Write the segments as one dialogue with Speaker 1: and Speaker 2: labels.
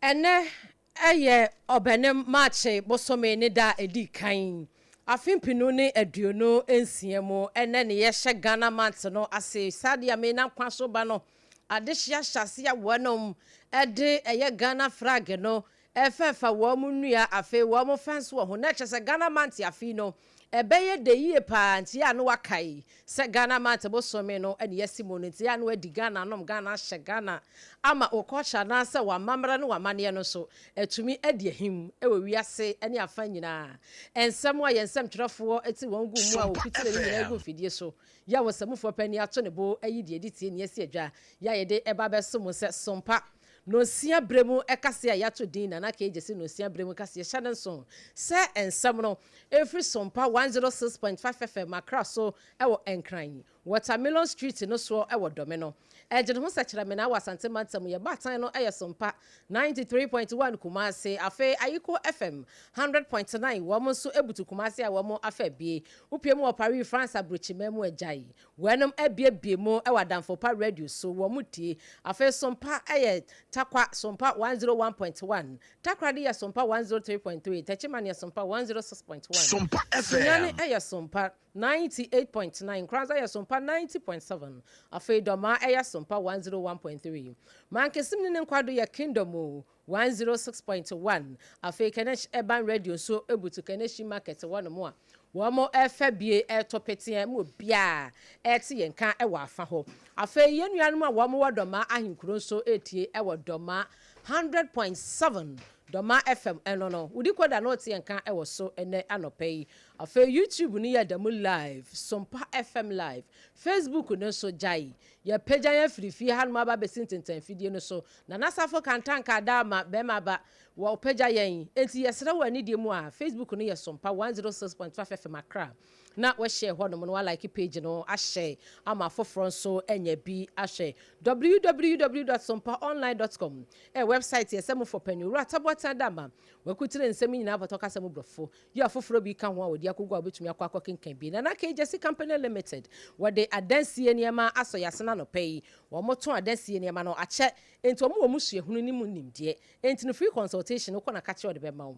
Speaker 1: Ɛnnɛ yɛ Ɔbɛnem, Maakye, bosome ne da a ɛdi kan, afe mpenu ne 26 mu. Ɛnnɛ ne yɛhyɛ Ghana Month no ase. Saa deɛ me nam kwan so ba no, adehye ahyɛase a wɔnom de ɛyɛ Ghana flag no ɛfɛfa wɔn nnua afei wɔn fɛnse wɔ ho. Na ɛkyerɛ sɛ Ghana Month afe yi no ɛbɛyɛ dɛ yie paa nti a na wakae sɛ Ghana Month bosome no na yɛasi mu no nti a na wadi Ghana anom Ghana ahyɛ Ghana ama wo culture anaasɛ w'amammerɛ ne w'amanneɛ no nso atumi adi ahim wɔ wiase ne afa nyinaa. Nsɛm a yɛn nsɛmtwerɛfoɔ te wɔn gu mu a
Speaker 2: Sompa
Speaker 1: wɔkukyire no nyinaa gu
Speaker 2: FM.
Speaker 1: mfidie so yɛ a ɔsamufoɔ panin ato ne bo ayi deɛ ɛdi tie nea asi adwa yɛ a yɛde ba abɛso mo sɛ Sompa Nonsia berɛ mu kaseɛ a yɛato din Nana Kay Gyasi Nonsia berɛ mu kaseɛ hyɛ no nso sɛ nsɛm no ɛfiri Sompa 106.5 FM Accra so wɔ Nkran, Watermelon Street no soɔ wɔ Dome no. Ɛgye ne ho sɛ Kyerɛmena wɔ Asante Mantam. Yɛn baatan no yɛ Sompa 93.1 Kumasi. Afei Ayiko FM 100.9 wɔn nso butu Kumasi a wɔn afa abie. Wopue mu wɔ Paris, France aburokyiman mu agyae. Wɔnom abiebie mu wɔ Adamfo Pa Radio so, wɔn tie. Afei Sompa yɛ Tarkwa, Sompa 101.1. Takoradi yɛ Sompa 103.3, Techiman yɛ Sompa 106.1.
Speaker 2: Sompa
Speaker 1: Sunyani
Speaker 2: FM.
Speaker 1: yɛ Sompa 98.9, Nkoranza yɛ Sompa 90.7, afei Dormaa yɛ Sompa 101.3. Mankesim ne ne nkwado yɛ Kingdom 106.1. Afei Kenesh Urban Radio nso butu Keneshi Market hɔnom a wɔrefa bie reto peteɛ ma obiara rete yɛn nka wɔ afa hɔ. Afei yɛn nuanom a wɔwɔ Dɔmaa ahenkuro nso retie wɔ Dɔmaa 100.7 Dɔmaa FM ɛno no. Wo decoder no rete yɛn nka wɔ so ɛnnɛ anɔpa yi. Afei YouTube no yɛ da mu live, Sompa FM live. Facebook no nso gyae. Yɛapagya yɛn afiri fie hanom aba abɛsi ntentanfidie no so. Nana Safo Kantanka Adaama bɛrima aba wɔ ɔpagya yɛn enti yɛsrɛ wo anidie mu a Facebook no yɛ Sompa 106.5 FM Accra na wa share hɔ nom na wa like page no ahyɛ ama afoforɔ nso anya bi ahwɛ. Www dot sompaonline dot com ɛyɛ website yɛ sɛ mo fɔ panin Owura Taboatan Adaama wakutire nsɛm yi nyinaa pɔtɔ kasa mu brɔfo yi afoforɔ bi ka ho a wɔde akɔgu a wobɛtumi akɔ akɔkenkan bi. Nana K Gyasi Company Limited wɔde adansie nneɛma asɔ yɛn asene anɔpa yi. Wɔtɔn adansie nneɛma no akyɛ enti wɔn wɔ mu suahunu ne mu nimdeɛ enti no free consultation wokɔ na ka kyerɛ wɔde bɛma wo.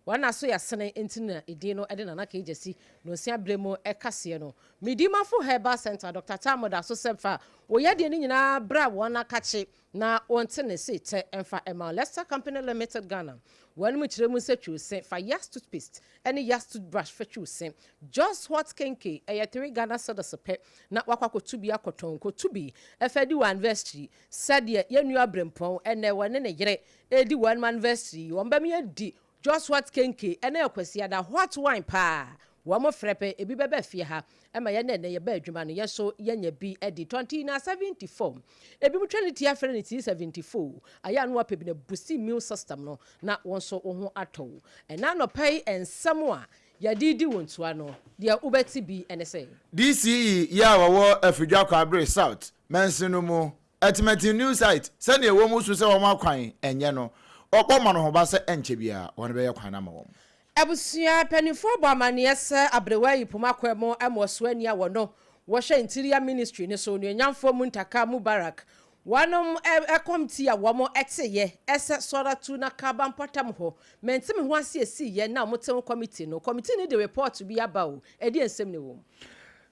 Speaker 1: Wɔn aso yɛ asene enti na edin no de Nana K Gyasi Nonsia berɛ mu kaseɛ no. Medimafo Herbal Centre Doctor Tamu da so sɛ fa wo yadeɛ no nyinaa bra wɔn akakye na wɔnte ne se tɛ mfa mma wo. Lester Company Limited Ghana wɔn mu kyerɛ mu sɛ twi wo se fa Yas toothpaste ne Yas toothbrush fa twi wo se. Jos Hot Kenke ɛyɛ 3 Ghana cedis pɛ na wakɔ akɔtu bi akɔtɔn. Kɔtu bi fa di wo anniversary sɛdeɛ yɛn nua Brempɔn ɛnnɛ wɔne ne yere redi wɔn anniversary yi. Wɔn bɛma yɛadi Jos Hot Kenke ɛnnɛ yɛ Kwasiada hot wine paa wɔn frɛ pɛ ebi bɛba fie ha ɛma yɛn ɛnnɛ yɛba adwuma no yɛn nso yɛnya bi adi. Tɔnti na 74 ebinom twa ne ti afrɛ no T74 ayɛ a na wapɛ bi na boost immune system no na wo nso wo ho atɔ wo. Ɛnnɛ anɔpa yi nsɛm a yɛde redi wo ntoa no deɛ wobɛte bi ne sɛ.
Speaker 3: DCE yi a wɔwɔ Afidwa Kwabre South mansin no mu, Atimatim New Site, sɛnea ɛwɔ mu su sɛ wɔn akwan nyɛ no, wɔbɔ ma no ho ba sɛ ɛnkyɛ biara wɔbɛyɛ kwan no ama wɔn.
Speaker 1: Abusua mpanimfoɔ bɔ amanneɛ sɛ aberewa yi poma kwan mu ma ɔsoani a wɔno wɔhwɛ Interior Ministry no so, Onuonyamfoɔ Muntaka Mubarak, wɔnom kɔmtii a wɔn teeɛ sɛ Sɔratu na Kaba mpɔtam hɔ mente me ho ase ɛsiiɛ na wɔn te ho kɔmitii no. Kɔmitii no de report bi aba o, ɛdeɛn nsɛm na ɛwɔ mu?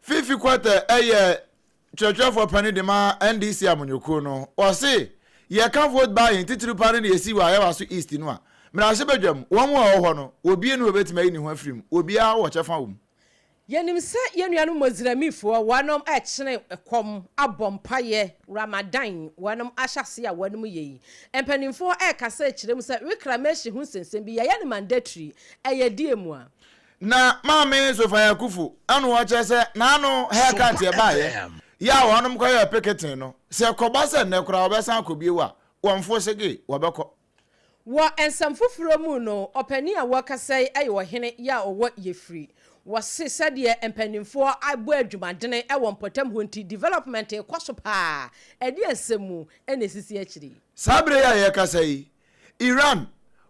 Speaker 3: Fifi Kwetey yɛ kyerɛkyerɛfoɔ panin de ma NDC amanyɔkuo no. Ɔse, Yɛka vote buying titiriw paa ne deɛ ɛsii wɔ Ayawaso East no a, mmarahyɛbadwam, wɔn a wɔwɔ hɔ no, obiara nni hɔ a ɔbɛtumi ayi ne ho afiri mu. Obiara wɔ kyɛfa wɔ mu.
Speaker 1: Yɛnim sɛ yɛn nuanom Mosremifɔɔ wɔnom rekyene kɔm, abɔ mpaeɛ, Ramadan wɔnom ahyɛaseɛ a wɔnom yɛ yi. Mpaninfoɔ rekasa kyerɛ mu sɛ reclamation ho nsɛnsɛm bi yɛyɛ no mandatory, ɛyɛ deɛ mu a.
Speaker 3: Na Maame Sophia Akuffo ɛna ɔkyerɛ sɛ n'ano haircut
Speaker 2: Sompa
Speaker 3: ɛbaeɛ
Speaker 2: FM.
Speaker 3: yɛ a wɔnom kɔyɛɛ picketing no, sɛ ɛkɔba sɛ nnɛ koraa wɔbɛsan akɔ bio a, wɔmfo sege, wɔbɛkɔ.
Speaker 1: Wɔ nsɛm foforɔ mu no, ɔpanin a wɔrekasa yi yɛ ɔhene yi a ɔwɔ Yefri. Wɔse sɛdeɛ mpanimfoɔ abɔ adwumadene wɔ mpɔtam hɔ nti, development rekɔ so paa. Ɛdeɛn nsɛm mu na ɛsisi akyire yi?
Speaker 3: Saa bere yi a yɛrekasa yi, Iran,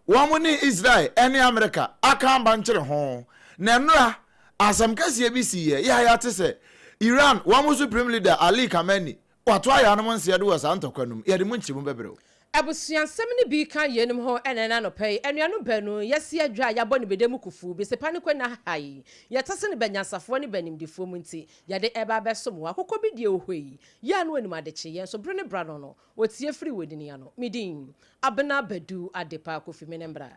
Speaker 3: wɔn ne Israel ne Amerika aka abankyere ho. Na nnora, asɛm kɛseɛ bi siiɛ, yɛ a yɛate sɛ Iran, wɔn Supreme Leader Ali Khamenei, wato ayanom nseɛ do wɔ saa ntɔkwa no mu. Yɛde mu nkyerɛmu bɛbrɛ wo.
Speaker 1: Abusuansɛm no bi ka yeinom ho ɛnnɛ anɔpa yi. Anuanom baanu, yɛasi adwa a yɛabɔ no bɛda mu kufuu, besepa ne kwanna ha yi. Yɛtase no bɛ-nyansafoɔ ne bɛ-nimdefoɔ mu nti, yɛde ɛreba abɛsom wo. Akokɔ bi deɛ ohoe, yɛ a na onim adekyeeɛ, nso bere ne bra no no, otie firi w'anini ano. Me din, Abena Badu Adepa Kofi Menembra.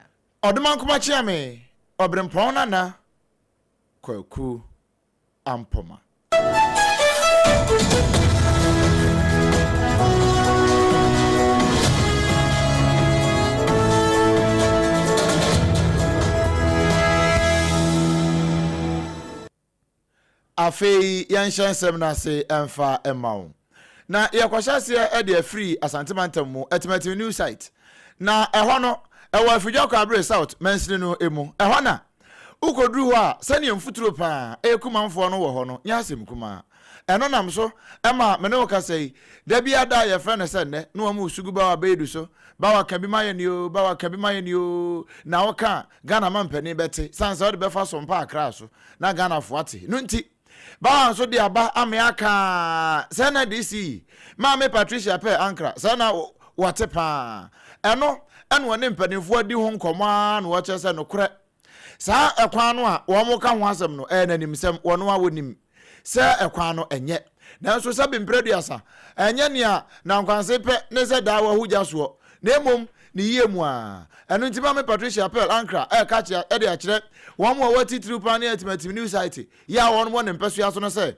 Speaker 3: Ɔdomankoma Kyeame, Ɔberempɔn Nana Kwaku Ampoma. Afei yɛnhyɛ nsɛm no ase mfa mma wo. Na yɛkɔhyɛ aseɛ de afiri Asante Mantam mu, Atimatim New Site. Na ɛhɔ no, ɛwɔ Afidwa Kwaabere South mansini no mu. Ɛhɔ na wokɔduru hɔ a, sɛdeɛ mfuturo pa ara ɛreku manfoɔ no wɔ hɔ no nyɛ asɛm kumaa. Ɛno nam so ma me ne wo kasa yi, da biara da a yɛfrɛ no sɛ nnɛ, na wɔn resu gu Bawa Beidu so, Bawa ka bi ma yɛn oo, Bawa ka bi ma yɛn oo, na woka a, Ghana mampanin bɛte, sane sɛ wode bɛfa so mpa Accra so. na Ghanafoɔ ate. No nti, Bauer nso de aba ame aka ara. Sɛɛ na DC yi, Maame Patricia Pɛɛ Ankrah, sɛɛ na wɔte pa ara. Ɛno na wɔne mpanimfoɔ adi ho nkɔmmɔ ara na wɔkyerɛ sɛ nokorɛ, saa ɛkwan no a wɔreka ho asɛm no, ɛyɛ n'animsɛm, wɔn ara wɔnim sɛ ɛkwan no ɛnyɛ. Nanso sɛbe mprɛduasa, ɛnyɛ nea Nankwanse pɛ ne sɛ daa wahu gya soɔ, na mmom ne yie mu ara. Ɛno nti Maame Patricia Pearl Ankrah reka de akyerɛ wɔn a wɔwɔ atitiriw paa ne Atimatim New Site yi a wɔn wɔ ne mpɛsoa so no sɛ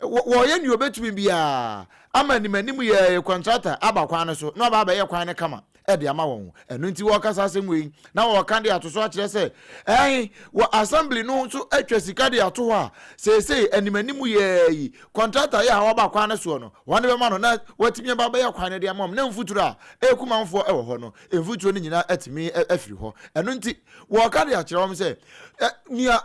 Speaker 3: wɔreyɛ nea wɔbɛtumi biara ama animanim yɛɛ kɔntrata aba kwan no so na wɔaba abɛyɛ kwan no kama de ama wɔn. Ɛno nti wɔreka saa asɛm wei na wɔreka de ato so akyerɛ sɛ ɛn wɔ assembly no nso atwa sika de ato hɔ a seesei animanim yɛɛ yi kɔntrata yɛ a wɔaba kwan no soɔ no wɔde bɛma no na watumi aba abɛyɛ kwan no de ama wɔn na mfuturo a ɛreku manfoɔ wɔ hɔ no mfuturo no nyinaa atumi afiri hɔ. Ɛno nti wɔreka de akyerɛ wɔn sɛ nea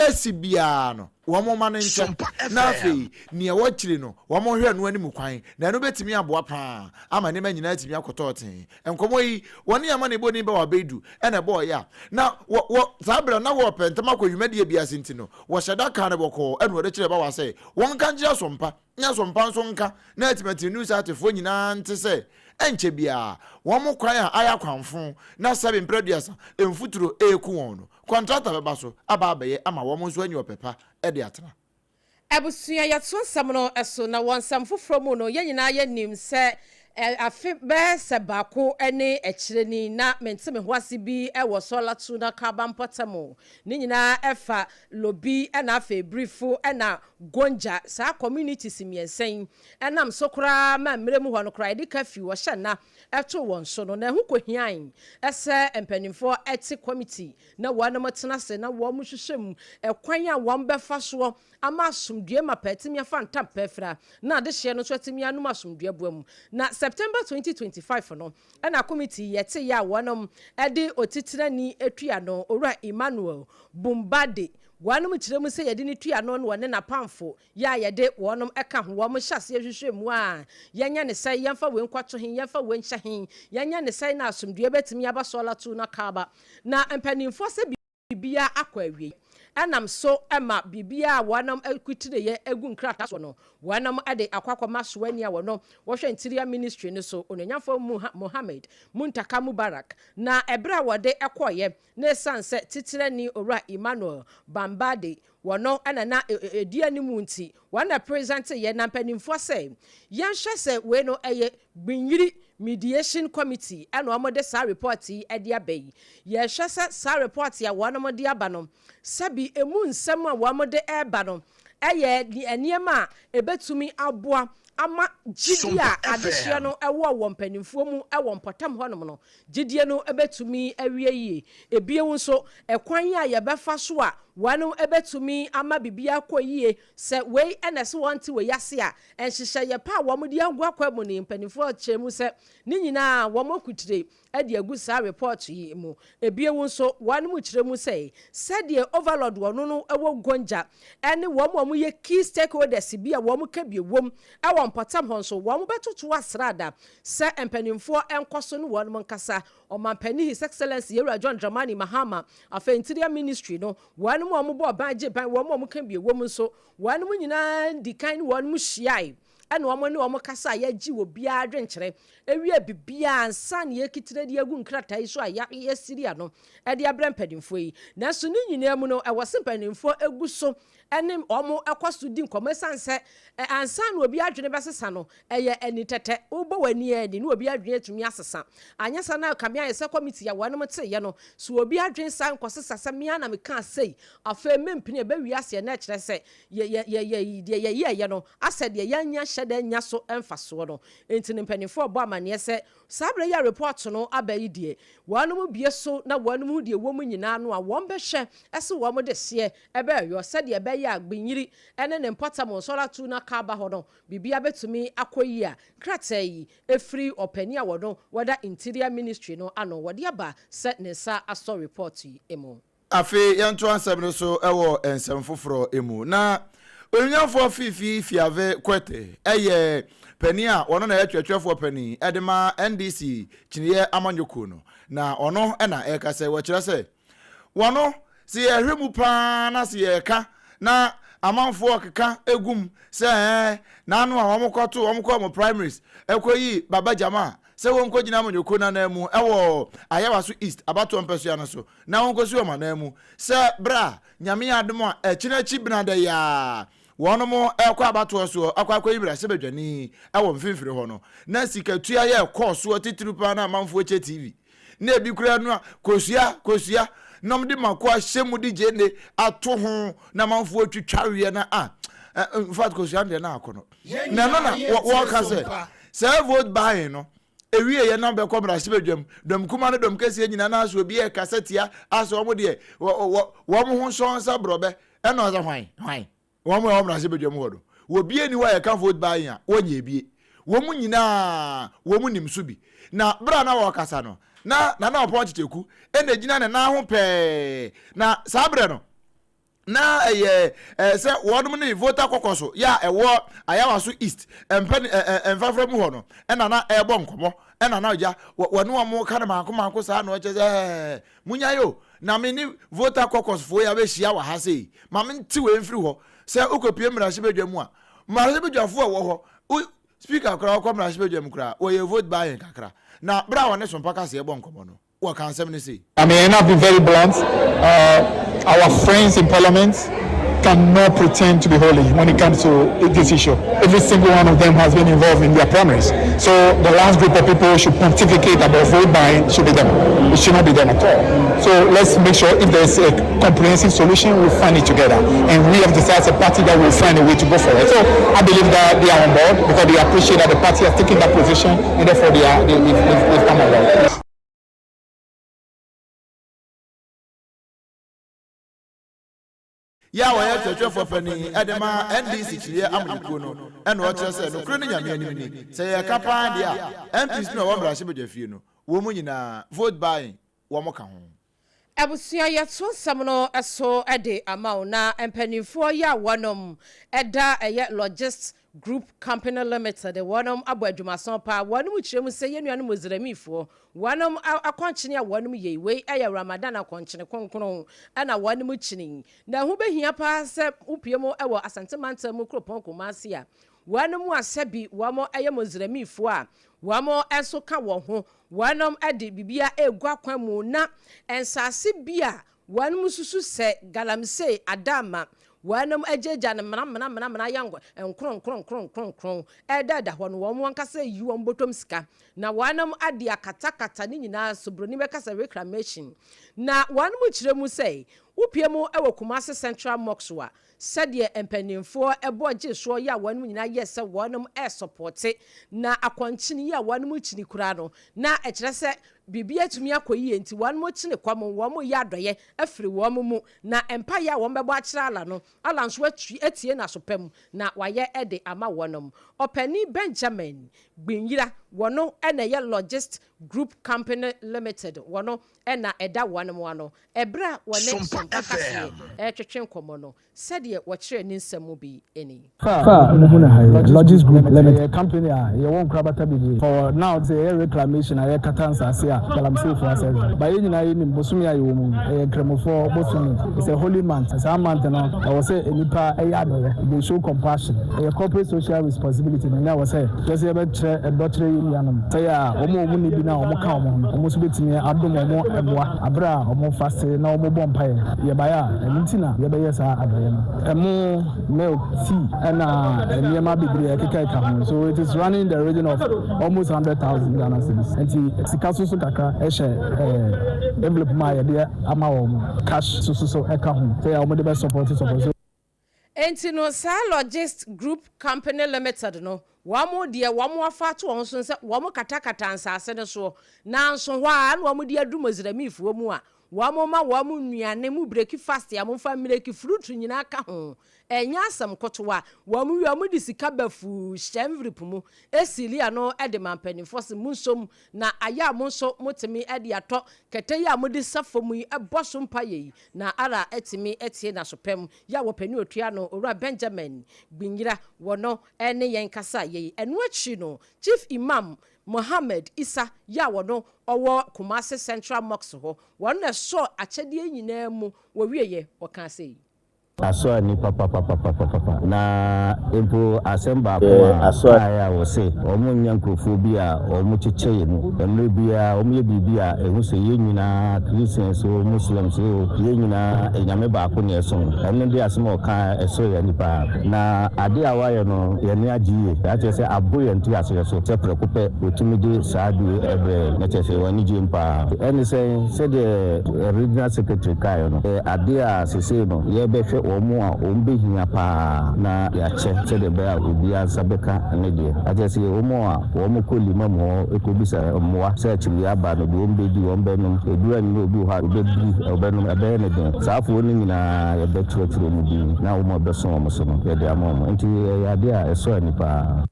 Speaker 3: asi biara no wɔn mma no nkyɛ na afei nea wɔakyiri no wɔn nhwɛ no anim kwan na ɛno bɛtumi aboa paa ama nneɛma nyinaa atumi akɔtɔ tee. Nkɔmmɔ yi wɔne amanebɔni Bawa Beidu na ɛbɔɔeɛ a na wɔ wɔ saa berɛ na wɔrepɛ ntɛm akɔ dwumadie bi ase nti no wɔhyɛ da kaa no bɔkɔɔ ɛna wɔde kyerɛɛ Bawa sɛ wɔnka nkyerɛ Asompa na Asompa nso nka na Atimatim News atefoɔ nyinaa nte sɛ ɛnkyɛ biara wɔn kwan a ayɛ akwanfo na sɛbe mprɛ aduasa mfuturo reku wɔn no kɔntrata bɛba so aba abɛyɛ ama wɔn nso anya ɔpɛ pa de atena.
Speaker 1: Abusua, yɛto nsɛm no so, na wɔ nsɛm foforɔ mu no, yɛn nyinaa yɛnim sɛ afe bɛyɛ sɛ baako ne akyire ni na mente me ho ase bi wɔ Sɔla Tuna Kaba mpɔtam. Ne nyinaa ɛfa Lobi na afei Brifo na Gonja, saa communities mmiɛnsa yi nam so koraa ma mmerɛ mu hɔ no koraa yɛde curfew, ɔhyɛ nna, too wɔn so no, na ɛho kɔhiae sɛ mpanimfoɔ te committee na wɔnom tena ase na wɔn hwehwɛ mu ɛkwan a wɔn bɛfa soɔ ama asomdwoeɛ mapa atumi afa ntam pɛfira na adehyeɛ no nso atumi anom asomdwoeɛ boa mu. Na September 2025 no na committee yi ɛteeɛ a wɔnom de otitenani tua no Owura Emmanuel Bumbade wɔnom kyerɛ mu sɛ yɛde no tua no na ɔne n'apamfo Yɛ a yɛde wɔnom ka ho, wɔn hyɛ aseɛ hwehwɛ mu a, yɛnyɛ no sɛn, yɛmfa wei nkɔto he, yɛmfa wei nhyɛ he, yɛnyɛ no sɛn na asomdwoeɛ bɛtumi aba Sɔlatu na Kaaba. Na mpanimfoɔ sɛ biribiara akɔ awieɛ, ɛnam so ma biribiara a wɔnom kutireeɛ gu nkrataa soɔ no, wɔnom de akɔ akɔma soani a wɔno wɔhwɛ Interior Ministry no so, Onuonyamfoɔ Mohammed Muntaka Mubarak. Na ɛberɛ a wɔde kɔeɛ, na ɛsiane sɛ titenani Owura Emmanuel Bambade Wɔno na na ɛdi anim nti wɔn na presente yɛ na mpanimfoɔ sɛ yɛnhwɛ sɛ wei no ɛyɛ Gbinyiri Mediation Committee ɛna wɔn de saa report yi de aba yi. Yɛhwɛ sɛ saa report a wɔn de aba no sɛbi ɛmu nsɛm a wɔn de ɛreba no ɛyɛ nneɛma a ɛbɛtumi aboa ama gyidie a adehyeɛ no wɔ wɔ mpanimfoɔ mu wɔ mpɔtam hɔnom no Gyidie no bɛtumi awie yie. Ebio nso, ɛkwan a yɛbɛfa so a wɔn bɛtumi ama biribiara akɔ yie, sɛ wei na ɛsɛ wɔnte wei ase a, nhyehyɛeɛ pa a wɔde agu akwan mu no, mpanimfoɔ kyerɛ mu sɛ ne nyinaa wɔakutire de agu saa report yi mu. Ebio nso, wɔn kyerɛ mu sɛ, sɛdeɛ overlord wɔn no wɔ Gonja ne wɔn a wɔyɛ key stakeholders bi a wɔka bi wom wɔ mpɔtam hɔ nso, wɔbɛtoto asrada Sɛ mpaninfoɔ nkɔ so ne wɔnom nkasa, Ɔmanpanin His Excellency Yɛwura John Dramani Mahama, afei Interior Ministry no, wɔnom a wɔbɔ ɔban gye ban, wɔn a wɔka bi wɔ mu nso, wɔnom nyinaa di kan ne wɔnom hyiae. Ɛna wɔn ne wɔn kasa a yɛgye obiara adwenkyerɛ ewie biribiara ansa na yɛkitire de agu nkrataa yi so a yɛasiri ano de abrɛ mpanimfoɔ yi. Nanso ne nyinaa mu no, ɛwɔ sɛ mpanimfoɔ egu so ne wɔn kɔ so di nkɔmmɔ, ɛsiane sɛ ansa na obi adwene bɛsesa no, ɛyɛ ani tɛtɛ. Wobɔ w'ani ani na obi adwene atumi asesa. Anyɛ saa na kame ayɛ sɛ kɔmiti a wɔnom teeɛ no, so obi adwene saa nkɔsesa sɛ me ara na mekaa sei, afei mempene, ɛbɛwie aseɛ na ɛkyerɛ sɛ yɛ yɛ yɛ deɛ yɛyɛeɛ no asɛ deɛ yɛannya hyɛ da annya so mfasoɔ no. Enti no mpanimfoɔ rebɔ amanneɛ sɛ saa berɛ yi a report no aba yi deɛ, wɔnom bue so na wɔnom hu deɛ ɛwɔ mu nyinaa no a, wɔbɛhwɛ sɛ wɔn de hyeɛ bɛyɔ sɛdeɛ ɛbɛyɛ a Gbinyiri ne ne mpɔtam nsɔratu no aka aba hɔ no, biribiara bɛtumi akɔ yie a krataa yi firi ɔpanin a wɔno wɔda Interior Ministry no ano wɔde aba sɛ ne nsa asɔ report yi mu.
Speaker 3: Afei yɛntoa nsɛm no so wɔ nsɛm foforɔ mu. Na Onuonyamfoɔ Fiifi Fiave Kwete yɛ panin a ɔno na ɛyɛ twerɛtwerɛfoɔ panin de ma NDC kyiniiɛ amanyɔkuo no. Na ɔno na ɛrekasa yi. Wɔkyerɛ sɛ wɔno sɛ yɛhwɛ mu paa na sɛ yɛreka na amanfoɔ keka gu mu sɛ ɛɛ n'ano a wɔkɔto wɔn kɔɔ wɔn primaries ɛkɔyi Baba Jama sɛ wɔnkɔgyina amanyɔkuo no ananmu wɔ Ayawaso East abatoɔ mpɛsoa no so na wɔnkɔsi wɔn ananmu sɛ berɛ a Nyame yɛ adom a ɛkyena akyi benada yi ara wɔnom rekɔ abatoɔ soɔ akɔ akɔyi mmarahyɛbadwani wɔ mfimfini hɔ no na sikatua yɛ kɔɔ soɔ titiriw paa na amanfoɔ kyɛ TV na ebi koraa no a kosua kosua na wɔde mako ahyɛ mu de gyeene ato ho na amanfoɔ twitwa weɛ na a in fact kosua no deɛ na akɔ no na ɛno na wɔka sɛ sɛ vote buying no ewie yɛ na bɛkɔ mmarahyɛbadwam dɔm kuma ne dɔm kɛseɛ nyinaa na asɛ obi ɛkasa tia asɛ wɔn deɛ wɔn ho nsɔn nsa borɔbɛ ɛna ɔsɛ hwan hwan Wɔn a wɔwɔ mmarahyɛbadwam hɔ no, obiara nni hɔ a yɛka vote buying a wɔnyɛ ebie. Wɔn nyinaa wɔn nim so bi. Na bere a na wɔrekasa no, na Nana Ɔpɔn Kyekyeku na egyina ne nan ho pɛɛ. Na saa bere no, na ɛyɛ sɛ wɔnom ne Volta kɔkɔ so yɛ a ɛwɔ Ayawaso East mpɛ mfafra mu hɔ no na na ɛrebɔ nkɔmmɔ. Ɛna na ɔgya wɔne wɔn ka no maako maako saa na ɔkyɛ sɛ ɛɛ Monyae o, na me ne Volta Caucus foɔ yi abɛhyia wɔ ha sei. Ma mente wei mfiri hɔ. Sɛ wokɔpue mmarahyɛbadwa mu a, mmarahyɛbadwafoɔ a ɛwɔ hɔ, wo Speaker koraa ɔkɔ mmarahyɛbadwa mu koraa, wɔyɛ vote buying kakra. Na berɛ a wɔne Sompa Kaseɛ bɔ nkɔmmɔ no, wɔka nsɛm no sei.
Speaker 2: I mean, and I've been very blunt, uh, our friends in parliament cannot pretend to be holy when it comes to this issue. Every single one of them has been involved in their primaries. So the last group of people who should pontificate about vote buying should be them. It should not be them at all. So let's make sure if there's a comprehensive solution, we'll find it together. And we have decided as a party that we'll find a way to go for it. So I believe that they are on board because they appreciate that the party has taken that position and therefore they are, they, they've, they've come on board.
Speaker 3: Yɛ a ɔyɛ kyerɛkyerɛfoɔ panin de ma NDC Kyiriiɛ amanyɔkuo no na ɔkyerɛ sɛ nokorɛ ne Nyame anim ni, sɛ yɛreka paa deɛ a, MPs no a ɛwɔ mmarahyɛbadwafie no, wɔn mu nyinaa, vote buying, wɔn ka ho.
Speaker 1: Abusua yɛto nsɛm no so de ama wo na mpaninfoɔ yi a wɔnom da ɛyɛ Logist Group Company Limited wɔnom abɔ adwumason paa wɔnom kyerɛ mu sɛ yɛn nuanom Mozramifoɔ Wɔnom akɔnkyene a wɔnom yei, wei yɛ Ramadan akɔnkyene kronkron na wɔnom kyini. Na ɛho bɛhia paa sɛ wopue mu wɔ Asante mantam mu kuropɔn Kumasi a, wɔnom a sɛbi wɔn yɛ Mozramifoɔ a wɔn nso ka wɔn ho, wɔnom de biribiara regu akwan mu na nsaase bi a Wɔnom susu sɛ galamsey ada ama wɔnom agyaagyaa no mena mena mena mena ayɛ nkron nkron nkron nkron nkron ɛredɛɛda hɔ no, wɔn ankasa reyi wɔn bɔtɔm sika na wɔnom ade akatakata ne nyinaa so, broni bɛka sɛ reclamation. Na wɔnom kyerɛ mu sɛ wopue mu wɔ Kumasi Central Mosque a, Sɛdeɛ mpaninfoɔ bɔ gyee soɔ yi a wɔnom nyinaa yɛɛ sɛ wɔnom resɔpɔte na akɔnkyene yi a wɔnom rekyini koraa no na ɛkyerɛ sɛ biribi atumi akɔ yie nti wɔnom kyene kɔm, wɔn reyɛ adɔeɛ afiri wɔn mu na mpaeɛ a wɔn bɛbɔ akyerɛ Allah no Allah nso atie no aso pa mu na wayɛ de ama wɔnom. Ɔpanin Benjamin Gbinyira wɔno na ɛyɛ Logist. Group Company Limited wɔno na ɛda wɔnom ano. Ɛberɛ a wɔne Sompa Kaseɛ retwetwe nkɔmmɔ no, Sɛdeɛ wɔkyerɛɛ ne nsɛm mu bi ni.
Speaker 4: Fa a mo hu no ha yi, Logis Group Limited, yɛ company a yɛwɔ nkorabata bebree. For now sɛ yɛyɛ reclamation a yɛkata nsaase a galamsey foɔ asɛe so. But yɛn nyinaa yɛnim bosome a yɛwɔ mu yi, ɛyɛ Nkramofoɔ bosome, it's a holy month. Saa month no ɛwɔ sɛ nnipa yɛ adɔeɛ, they show compassion. Ɛyɛ corporate social responsibility no, ɛnyɛ ɛwɔ sɛ yɛ sɛ yɛbɛkyerɛ ɛdɔ kyerɛ yɛn nuanom. Sɛ yɛ a wɔn a wɔn nni bi no a wɔn ka wɔn ho no, wɔn nso bɛtumi adom wɔn mmoa aberɛ a wɔn faste na wɔn bɔ mpaeɛ. Yɛbaeɛ a, ɛno nti na yɛbɛyɛ saa adɔeɛ no. Ɛmo, milk, tea ɛna nneɛma bebree a ɛkeka ɛka ho. So it is running in the region of almost 100,000 Ghana cedis. Nti sika so so kakra ɛhyɛ eh, envelope mu a yɛde ama wɔn. Cash so so so ɛka ho sɛ yɛ a wɔde bɛ support support. So
Speaker 1: Enti no saa Logist Group Company Limited no, wɔn deɛ wɔn afa ato wɔn so sɛ wɔn katakata nsaase no soɔ, nanso hɔ ara na wɔn de adu Mozramifoɔ mu a wɔn ma wɔn nnuane mu breki fast a wɔmfa mmireki fruit nyinaa ka ho, ɛnyɛ asɛm kotowa, wɔn wie a wɔn de sika bafuu hyɛ envelope mu siili ano de ma mpaninfoɔ se monsom na ayɛ a monso motumi de atɔ kɛtɛ yi a mode sa fam yi bɔ so mpaeɛ yi na ara atumi atie n'asopɛm Yɛ a wɔpɛ ne otua no, Owura Benjamin Gbinyira wɔ no ne yɛn kasa yei. Ɛno akyiri no, Chief Imam Mohammed Issa yɛ a wɔno ɔwɔ Kumasi Central Mosque hɔ, wɔn na ɛsɔɔ akyɛdeɛ yi nyinaa mu. Wɔwieɛ, wɔkaa sei.
Speaker 5: Asɔ ani papapapapapa. Na mpo asɛm baako a ɔkaeɛ a ɔse wɔn nyɛ nkurɔfoɔ bi a wɔn kyekyɛ yɛn mu. Mmerɛ biara wɔn yɛ biribi a ɛhu sɛ yɛn nyinaa Christians oo Muslims oo yɛn nyinaa Nyame baako na yɛsom. Ɛno de asɛm a ɔka a ɛsɔ yɛn ani paa. Na adeɛ a wayɛ no yɛn ani agye yie. Akyerɛ sɛ aboro yɛn nteaseɛ so sɛ prɛko pɛ wɔtumi de saa adeɛ yi brɛ yɛn. Na kyerɛ sɛ yɛwɔ anigyeɛ mu paa. Ɛne sɛn? Sɛdeɛ Regional Secretary kaeɛ no, ɛyɛ adeɛ a seesei no yɛrebɛhwɛ wɔn a wɔbɛhia paa na yɛakyɛ sɛdeɛ ɛbɛyɛ a obiara nsa bɛka ne deɛ. Akyerɛ sɛ wɔn a wɔkɔ Limam hɔ kɔbisa mmoa sɛ akyiriwia aba no, deɛ wɔbɛdi, wɔbɛnom, ɛduru anwummerɛ obi wɔ hɔ a ɔbɛdidi, ɔbɛnom, ɛbɛyɛ no den. Saa afoɔ no nyinaa yɛbɛtwerɛtwerɛ wɔn din na wɔn a ɛbɛso wɔn so no yɛde ama wɔn. Enti ɛyɛ adeɛ a ɛsɔ ani paa.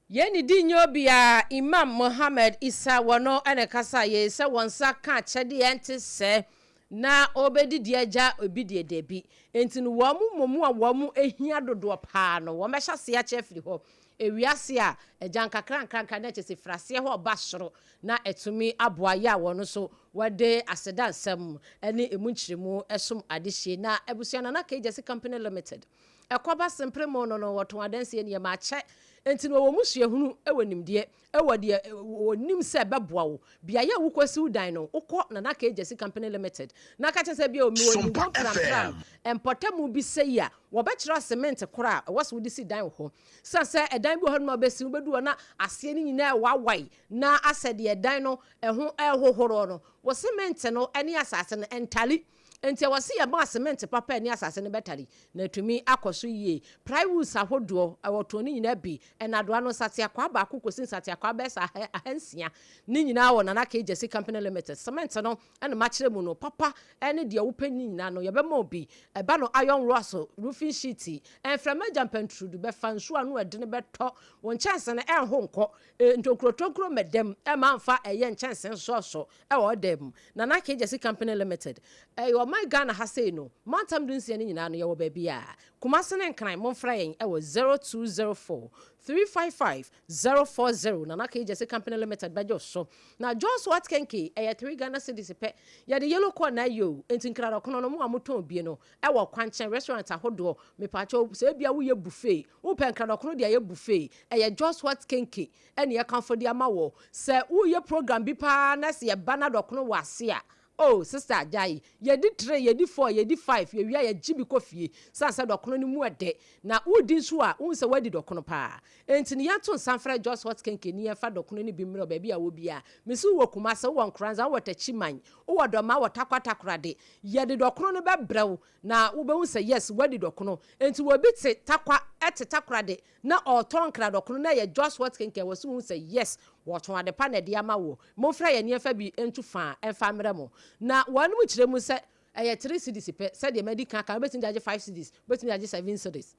Speaker 1: Yei ne di nyɛ obiara, Imam Mohammed Isa wɔ no na ɛkasa yei sɛ wɔn nsa ka akyɛdeɛ ɛnte sɛɛ na ɔrebɛdidi agya obi deɛ dabi. Enti no wɔn mmom a wɔn hia dodoɔ paa no wɔn bɛhyɛ aseɛ akyɛ afiri hɔ. Ewiase a agya nkakrankranka na kyerɛ sɛ firi aseɛ hɔ reba soro na atumi aboa yɛ a wɔn nso wɔde aseda nsɛm ne emu nkyerɛmu som adehye. Na abusua Nana K Gyasi Company Limited Ɛkɔba sempere mu no no wɔtɔn adansie nneɛma akyɛ nti no wɔwɔ mu suahunu wɔ nimdeɛ wɔ deɛ wɔnim sɛ ɛbɛboa wo. Beaeɛ a wokɔsi wo dan no wokɔ Nana K Gyasi Company Limited na ka kyerɛ sɛ ebia mewɔ Nungua Mpram Pram mpɔtamu bi sei a wɔbɛkyerɛ wo cement korɔ a ɛwɔ sɛ wode si dan wɔ hɔ. Sane sɛ ɛdan bi wɔ hɔnom a wobɛsi wobɛdu hɔ na aseɛ no nyinaa ɛwawae na asɛ deɛ ɛdan no ɛho ɛrehohorɔ no wo cement no ne asase no ɛntali. Enti ɛwɔ sɛ yɛma cement papa a ɛne asase no bɛtare na atumi akɔ so yie. Plywoods ahodoɔ, wɔtɔn ne nyinaa bi. Nnadoa no, nsateakwaa baako kɔsi nsateakwaa bɛyɛ sɛ ahansia. Ne nyinaa wɔ Nana K. Gyasi Company Limited. Cement no na makyerɛ mu no, papa ne deɛ wopɛ ne nyinaa no, yɛbɛma wo bi. Ɛba no iron rods, roofing sheet, mframa gyampantrudu bɛfa, nsuo ano ɛdene bɛtɔ, wo nkyɛnse no ɛnho nkɔ, ntonkurotonkuro mmɛdam, ɛmma mfa ɛyɛ nkyɛnse nsɔɔsɔ Ɛwɔ ɔda mu. Nana K. Gyasi Company Limited. Ɛyɛ ɔman Ghana ha sei no, mantam dunsia no nyinaa no yɛwɔ baabiara. Kumasi ne Nkran momfrɛ yɛn ɛwɔ 0204 355 040. Nana K. Gyasi Company Limited bɛgye wo so. Na Jos Wat Kenkey ɛyɛ 3 Ghana cedis pɛ. Yɛde yellow corn na ayɛ o, enti Nkradɔkono no mo a motɔn bie no ɛwɔ kwankyɛn, restaurant ahodoɔ, mepaakyɛw sɛ ebia woyɛ buffet, wopɛ Nkradɔkono de ayɛ buffet, ɛyɛ Jos Wat Kenkey ɛne yɛkamfo de ama wɔ. Sɛ woreyɛ program bi paa na sɛ yɛba na dɔkono wɔ ase a, oh sister gyae. Yɛdi three, yɛdi four, yɛdi five, yɛwie a yɛgye bi kɔ fie. Sane sɛ dɔkono no mu ɛdɛ. Na woredi nso a, wohu sɛ woadi dɔkono paa. Enti no yɛnto nsa mfrɛ Jos Hot Kenke ne yɛmfa dɔkono no bi mmerɛ wo baabi a wowɔ biara. Mese wowɔ Kumase, wowɔ Nkoranza, wowɔ Takyiman, wowɔ Dɔmaa, wowɔ Tarkwa Takoradi. Yɛde dɔkono no bɛbrɛ wo na wobɛhu sɛ yes woadi dɔkono. Enti wɔ obi te Tarkwa, te Takoradi na ɔretɔn nkradɔkono na ɛyɛ Jos Hot Kenke a ɛwɔ sɛ wohu sɛ yes wɔtɔn adepa na ɛde ama woɔ. Momfrɛ yɛn na yɛmfa bi ntu faa mfa mmrɛ mo. Na wɔnom kyerɛ mu sɛ ɛyɛ three cedis pɛ sɛdeɛ madi kan aka no, wobɛtumi de agye five cedis, wobɛtumi de agye seven cedis.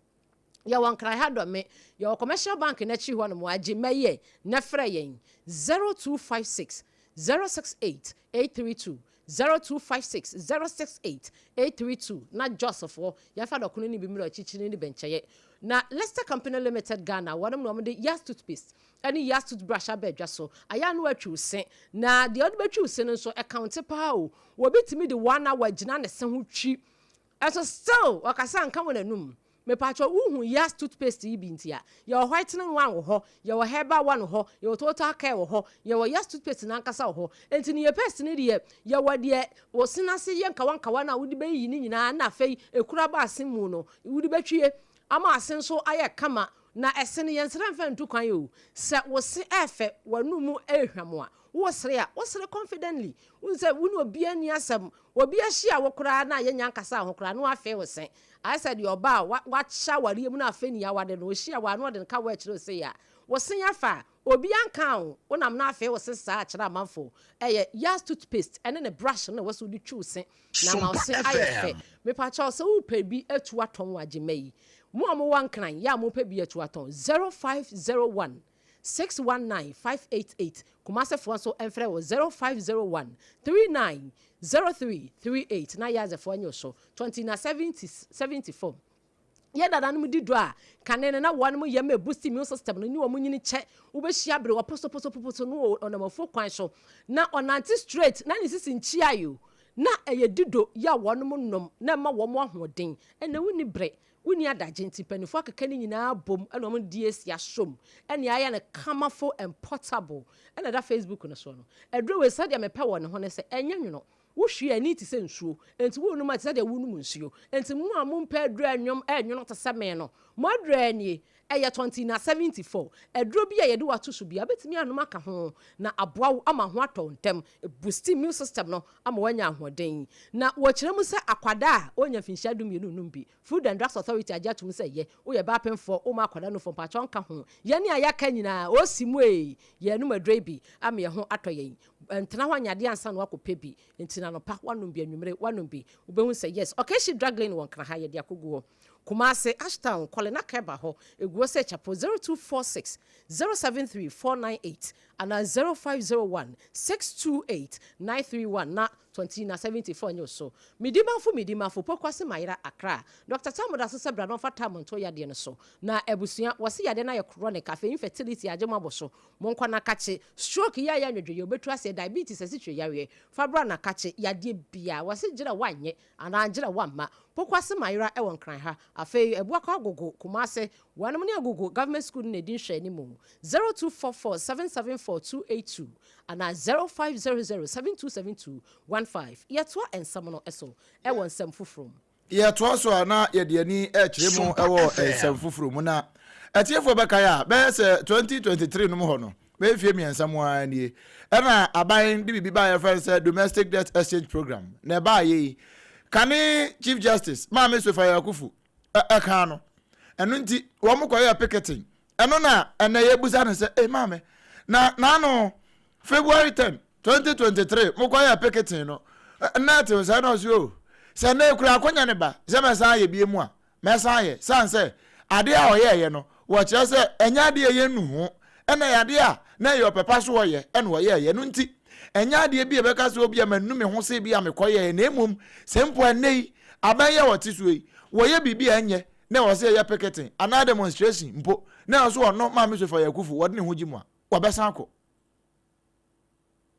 Speaker 1: Yɛwɔ Nkran ha Dɔme, yɛwɔ Commercial Bank no akyi hɔ nom. Agye mmɛyɛ na frɛ yɛn 0256 068 832, 0256 068 832. Na Josfoɔ yɛmfa dɔkono no bi mmerɛ akyikyiri ne bɛnkyɛeɛ. Na Lester Company Limited Ghana, wɔnom na wɔde Yas toothpaste ne Yas toothbrush aba adwa so. Ayɛ a na watwi wo se, na deɛ wode bɛtwi wo se no nso ɛkaunte paa o. Wɔbi tumi de 1 hour gyina ne se ho twi, ɛso still wɔkasa nka wɔ n'anum. Mepatwɛ, wohu Yas toothpaste yi bi nti a, yɛwɔ whitening one wɔ hɔ, yɛwɔ herbal one wɔ hɔ, yɛwɔ total care wɔ hɔ, yɛwɔ Yas toothpaste n'ankasa wɔ hɔ. Nti ne yɛ paste no deɛ, yɛwɔ deɛ wɔsen ase yɛ nkawa nkawa no a wode bɛyiyi ne nyinaa, na afei ekura ba ase mu no wode bɛtwie ama ase nso ayɛ kama. Na ɛse no, yɛnsrɛ mfa ntu kwan o. Sɛ wo se ɛɛfɛ, w'anum ɛɛhwam a, wosere a, wosere confidently. Wohu sɛ wo ne obiara ni asɛm, obi ahyia wo koraa na yɛnya nkasa ho koraa na wafee wo se ayɛ sɛ deɛ ɔba a wakyɛ awareɛ mu no. Afei ne yɛawade no, ɔhyia wɔ a na ɔde ne ka wɔ akyerɛ sɛ a wo se afa a obi anka wo, wonam na afei wo se saa akyerɛ amanfo. Ɛyɛ Yas toothpaste ɛne ne brush no na ɛwɔ sɛ wode twi wo se na ama wo se ayɛ fɛ. Mepakyɛw, sɛ wopɛ bi atu atɔn wɔ agyema yi mo a mowɔ Nkran yɛ a mopɛ bi atu atɔn, 0501 619 588. Kumasefoɔ nso mfrɛ wɔ 0501 39 0338 na yɛadzefoɔ nyɛ so 20 na 70 74. Yɛ dada no mu di do a kane no na wɔn mu yɛ ma boost immune system no ne wɔn nyini kyɛ. Wobɛhyia bere wɔ posoposoposo no, ɔnamafo kwan so na ɔnante straight na ne sisi nkyia yi o, na ɛyɛ dido yɛ a wɔn mu nom na ɛma wɔn ahoɔden. Ɛna wonni bere, wonni adagye, nti mpanimfoɔ akeka ne nyinaa bom ɛna wɔn di esi asom ɛna ayɛ no kamafo and portable. Ɛna ɛda Facebook no so no, aduro wei, sɛdeɛ mepɛ wɔ ne ho ne sɛ ɛnyɛ nwono. Wohwie ani te sɛ nsuo, nti wonum a, te sɛ deɛ wonum nsuo. Nti mo a mompɛ aduro ɛnwom ɛnwono te sɛ me no, mo aduro anie. Ɛyɛ 20 na 74. Aduro bi a yɛde wato so bi a wobɛtumi anom aka ho na aboa wo ama ho atɔ ntɛm, boost immune system no ama woanya ahoɔden. Na wɔkyerɛ mu sɛ akwadaa a ɔnya mfinhyia 12 num bi, Food and Drugs Authority agye atom sɛ yɛ woyɛ baapemfoɔ, woma akwadaa no fo mpakyɛw nka ho. Yɛne a yɛaka nyinaa ɔsi mu ee, yɛnom aduro yi bi ama yɛn ho atɔ yɛn. Ntena hɔ anyadeɛ ansa na wakɔpɛ bi. Nti na anɔpa wanom bi, anwummere wanom bi, wobɛhu sɛ yes. Ɔkɛhyi Drug Lane wɔ Nkra ha, yɛde akɔgu hɔ. Kumase, Ashtown, Kɔlena Kɛba hɔ eguo sɛ Kyapo, 0246 073 498 anaa 0501 628 931 na 20 na 74 nyɛ so. Midimafo, Midimafo Pokuase Mayera, Accra. Dr Tamu da so sɛ bra na ɔmfa tam nto yadeɛ no so. Na abusua wɔse yadeɛ no ayɛ chronic, afei infertility agye mo abɔ so, monkɔ na kakye. Stroke yɛ ayɛ anwodwoyɛ wobɛtu aseɛ, diabetes, asikyire yareɛ, fa bra na kakye. Yadeɛ bia wɔse gyerɛ woanyɛ anaa gyerɛ woamma. Pokuase Mayera ɛwɔ Nkran ha. Afei Abuakɔ Agogo, Kumase, wɔnom ne Agogo Government School no na ɛdi nhwɛ anim, 0244 774 282 anaa 0500 7272 15. Yɛtoa nsɛm no so ɛwɔ nsɛm foforɔ mu.
Speaker 3: Yɛtoa so a, na yɛde ani ɛkyerɛ mu ɛwɔ nsɛm foforɔ mu. Na atiefoɔ bɛkae a, bɛyɛ sɛ 2023 no mu hɔ no, bɛyɛ fie 3 mu ara nie, ɛna aban de biribi baa yɛfrɛ no sɛ domestic debt exchange program. Na ɛbaa yɛ yi, kane Chief Justice Maame Sophia Akuffo ɛka no ɛno nti wɔn kɔyɛ picketing. Ɛno na ɛnɛ yɛbusa no sɛ, ee maame, na n'ano February 10 2023 mokɔyɛ picketing no, ɛnna ɛte sɛ na ɔsi o sɛ na ekura akɔnya ne ba sɛ mɛsan ayɛ bie mu a, mɛsan ayɛ san sɛ adeɛ a ɔyɛɛyɛ no, wɔkyerɛ sɛ ɛnyɛ adeɛ yɛn nu ho, ɛna yɛ adeɛ a na ɛyɛ ɔpɛpa so ɔyɛ ɛna ɔyɛɛyɛ no. Nti ɛnyɛ adeɛ bi a ɛbɛka sɛ obi a manu me ho sɛ bi a mekɔyɛɛ, na mmom sɛ mpo ɛnɛ yi aban yɛ wɔte so yi, wɔyɛ biribi a ɛnyɛ na ɛwɔ sɛ yɛyɛ picketing anaa demonstration mpo na ɛwɔ so, ɔno Maame Sophia Akuffo wɔde ne ho gyi mu a, wɔbɛsan akɔ.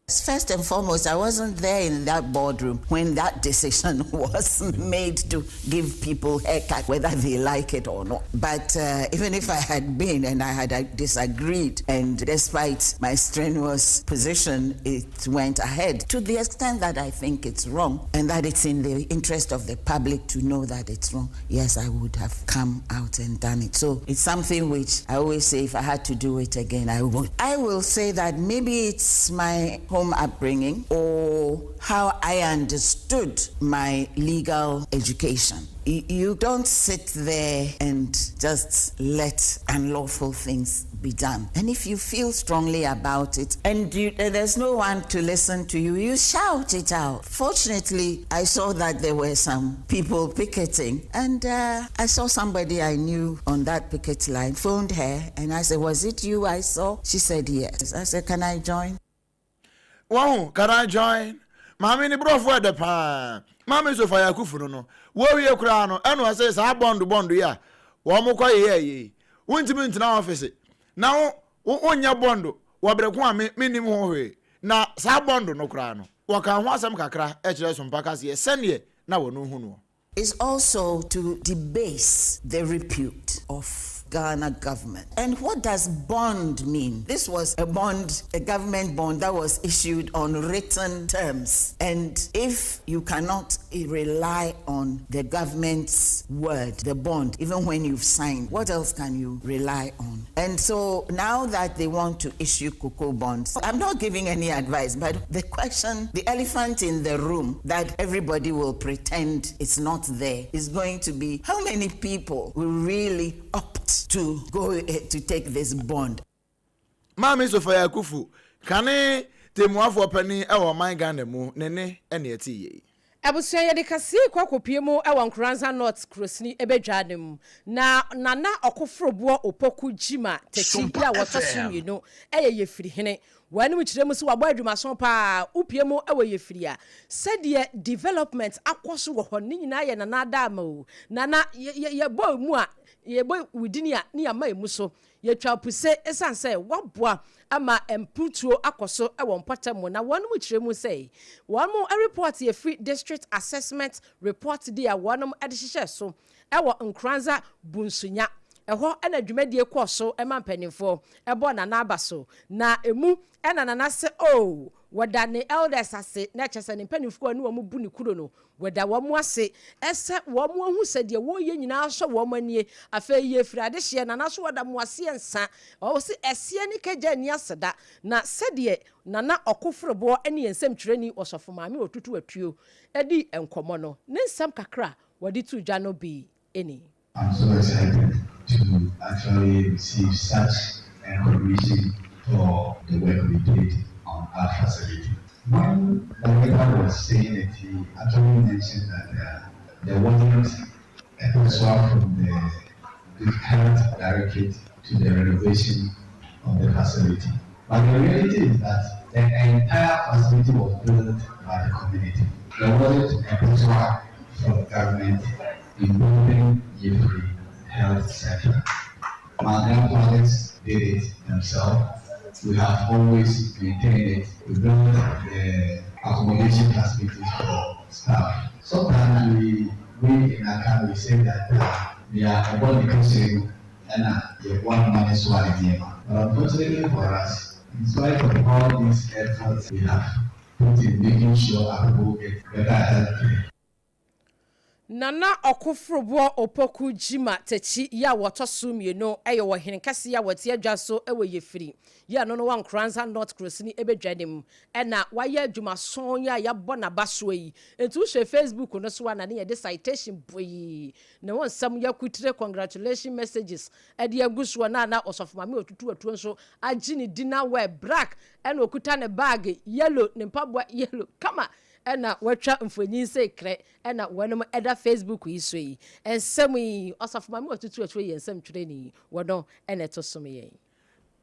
Speaker 6: First and foremost, I wasn't there in that boardroom when that decision was made to give people haircut, whether they like it or not. But even if I had been and I had disagreed, and despite my strenuous position, it went ahead to the extent that I think it's wrong and that it's in the interest of the public to know that it's wrong, yes, I would have come out and done it. So it's something which I always say, if I had to do it again, I would. I will say that maybe it's my home upbringing or how I understood my legal education. You don't sit there and just let unlawful things be done. And if you feel strongly about it and you, there's no one to listen to you, you shout it out. Fortunately, I saw that there were some people picketing, and I saw somebody I knew on that picket line, phoned her, and I said, Was it you I saw? She said, Yes. I said, Can I join?
Speaker 3: Wahu, can I join? Maame ne borɔfo ɛdɛ paa. Maame Sophia Akuffo no, wɔwie koraa no, ɛna ɔsɛ saa bond bond yi a wɔn kɔ yɛ yɛ yi. Wontumi ntena ɔfisi na wo wonyɛ bond wɔ bere ko a me menim ho hwee. Na saa bond no koraa no, wɔka ho asɛm kakra ɛkyerɛ Sompa kaseɛ sɛneɛ na wɔn hu no.
Speaker 6: Is also to debase the repute of Ghana government. And what does bond mean? This was a bond, a government bond that was issued on written terms. And if you cannot rely on the government's word, the bond, even when you've signed, what else can you rely on? And so now that they want to issue cocoa bonds, I'm not giving any advice, but the question, the elephant in the room that everybody will pretend it's not there is going to be how many people will really opt to go to take this bond.
Speaker 3: Maame Sophia Akuffo, kane temuafoɔ panin ɛwɔ ɔman Ghana mu, ne ne ɛne ɛte yie.
Speaker 1: Abusua, yɛde kaseɛ kɔ akɔpie mu ɛwɔ Nkoranza North kurosini ɛbɛdwa ne mu na Nana Ɔkoforoboɔ Opoku Gyima Tɛkyi bi a wɔtɔ so mmienu ɛyɛ Yɛfiri hene. Wɔn kyerɛ mu sɛ wabɔ adwumaso paa. Wopie mu ɛwɔ Yɛfiri a, sɛdeɛ development akɔ so wɔ hɔ ne nyinaa yɛ Nana Adaama o. Nana, yɛbɔ mu a, yɛbɔ wudini a ne yɛama emu so yɛtwa puse ɛsiane sɛ waboa ama mputuo akɔ so wɔ mpɔtam. Na wɔn mu kyerɛ mu sɛ wɔn mu report yɛfiri district assessment report di a wɔn de hyehyɛ so ɛwɔ Nkoranza Bunsunya ɛhɔ, ɛna dwumadie kɔɔ so ɛma mpanimfoɔ ɛbɔ Nana aba so. Na emu ɛna Nana sɛ o wɔda ne elders ase, na kyerɛ sɛ ne mpanimfoɔ ne wɔn bu ne kuro no, wɔda wɔn ase ɛsɛ wɔn ahu sɛ deɛ wɔreyɛ nyinaa sɔ wɔn anie. Afei yɛ firi adehyeɛ Nana so wɔda mo aseɛ nsa ɔwɔ ɛseɛ ne kagya ani aseda. Na sɛdeɛ Nana Ɔkoforoboɔ ne yɛn nsɛmtwerɛni Ɔsɔfo Maame Otutu Atuo ɛdi nkɔmɔ no, ne nsɛm kakra wɔde tu dwa no bi ɛni.
Speaker 7: I'm so excited to actually receive such recognition for the work we did on our facility. When the director was saying it, he actually mentioned that there wasn't a pesewa from the health directorate to the renovation of the facility. But the reality is that the entire facility was built by the community. There wasn't a pesewa from government in building Yefri Health Center. My grandfathers did it themselves. We have always maintained it. We built the accommodation facilities for staff. Sometimes we in Accra, we say that we are about the council and one man is one. But unfortunately for us, in spite of all these efforts we have put in making sure our people get better health care,
Speaker 1: Nana Ɔkoforoboɔ Opoku Gyima Tɛkyi yi a wɔtɔ so mmienu ɛyɛ wɔ hene kɛse a wɔte adwa so ɛwɔ Yɛfiri yi a no no wɔ Nkoranza North kurosini ɛbɛdwa ne mu, ɛna wayɛ adwumason yi a yɛabɔ n'aba soɔ yi. Nti wohwɛ Facebook no so a, na ne yɛde citation boyi ne wɔn nsɛm yɛkutire congratulation messages ɛde agu soɔ. Na Ɔsɔfo Maame Otutu Atuo nso agye ne dinner wear black, ɛna okuta ne bag yellow, ne mpaboa yellow kama, ɛna watwa mfonyin sɛ krɛ, ɛna wɔnom ɛda Facebook yi so yi. Nsɛm yi, Ɔsɔfo Maame Otutu Atuo yɛ nsɛm twerɛni wɔno ɛna ɛto som yɛn.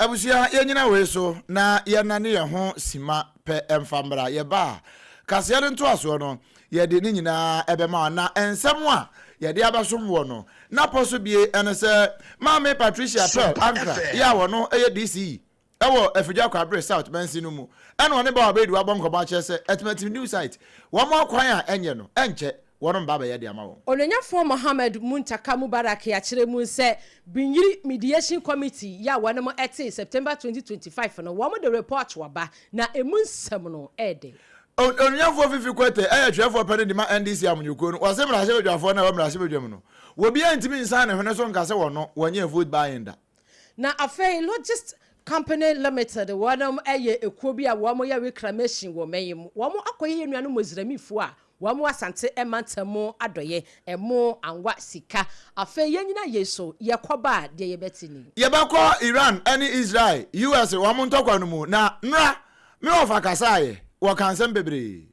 Speaker 3: Abusua, yɛnyina wei so na yɛnane yɛn ho sima pɛ ɛmfa mmra. Yɛba a, kaseɛ no ntoasoɔ no yɛde ne nyinaa ɛbɛma wo. Na nsɛm a yɛde abɛsom wɔ no na pɔ so bie ɛne sɛ Maame Patricia Pearl Ankra yɛ a wɔno ɛyɛ DCE ɛwɔ Afidwa Kwabere South mansin no mu, ɛna ɔne ba wabɛdi wabɔ nkɔmmɔ akyerɛ sɛ Atimatim new site wɔn akwan a ɛnyɛ no ɛnkyɛ wɔn mba bɛyɛ de ama wɔn.
Speaker 1: Ononyafoɔ Mohammed Muntaka Mubarak akyerɛ mu sɛ Gbinyiri Mediation Committee yɛ a wɔnom ɛte September 2025 no, wɔn de report waba na emu nsɛm no ɛɛdɛ.
Speaker 3: Onunyafoɔ Fifi Kwete ɛyɛ twerɛfoɔ pɛ no de ma NDC amanyɔkuo no. Wɔse mmarahyɛbadwafoɔ no a ɛwɔ mmarahyɛbadwam no, wɔbiara ntumi nsan ne hwene so nka sɛ wɔno wɔnyɛ vote buying da.
Speaker 1: Na afei Logist. Company Limited, wɔnom yɛ ekuo bi a wɔn yɛ reclamation wɔ ɔman yi mu. Wɔn akɔyɛ yɛn nuanom Mozramifoɔ a wɔn wɔ Asante mantam mu adɔeɛ, ɛmo, anwa, sika. Afei yɛn nyina yei so, yɛkɔ ba a, deɛ yɛbɛte ni.
Speaker 3: Yɛbɛkɔ Iran ne Israel, US wɔn ntɔkwa no mu, na nnora me wɔfa kasaeɛ, wɔka nsɛm bebree.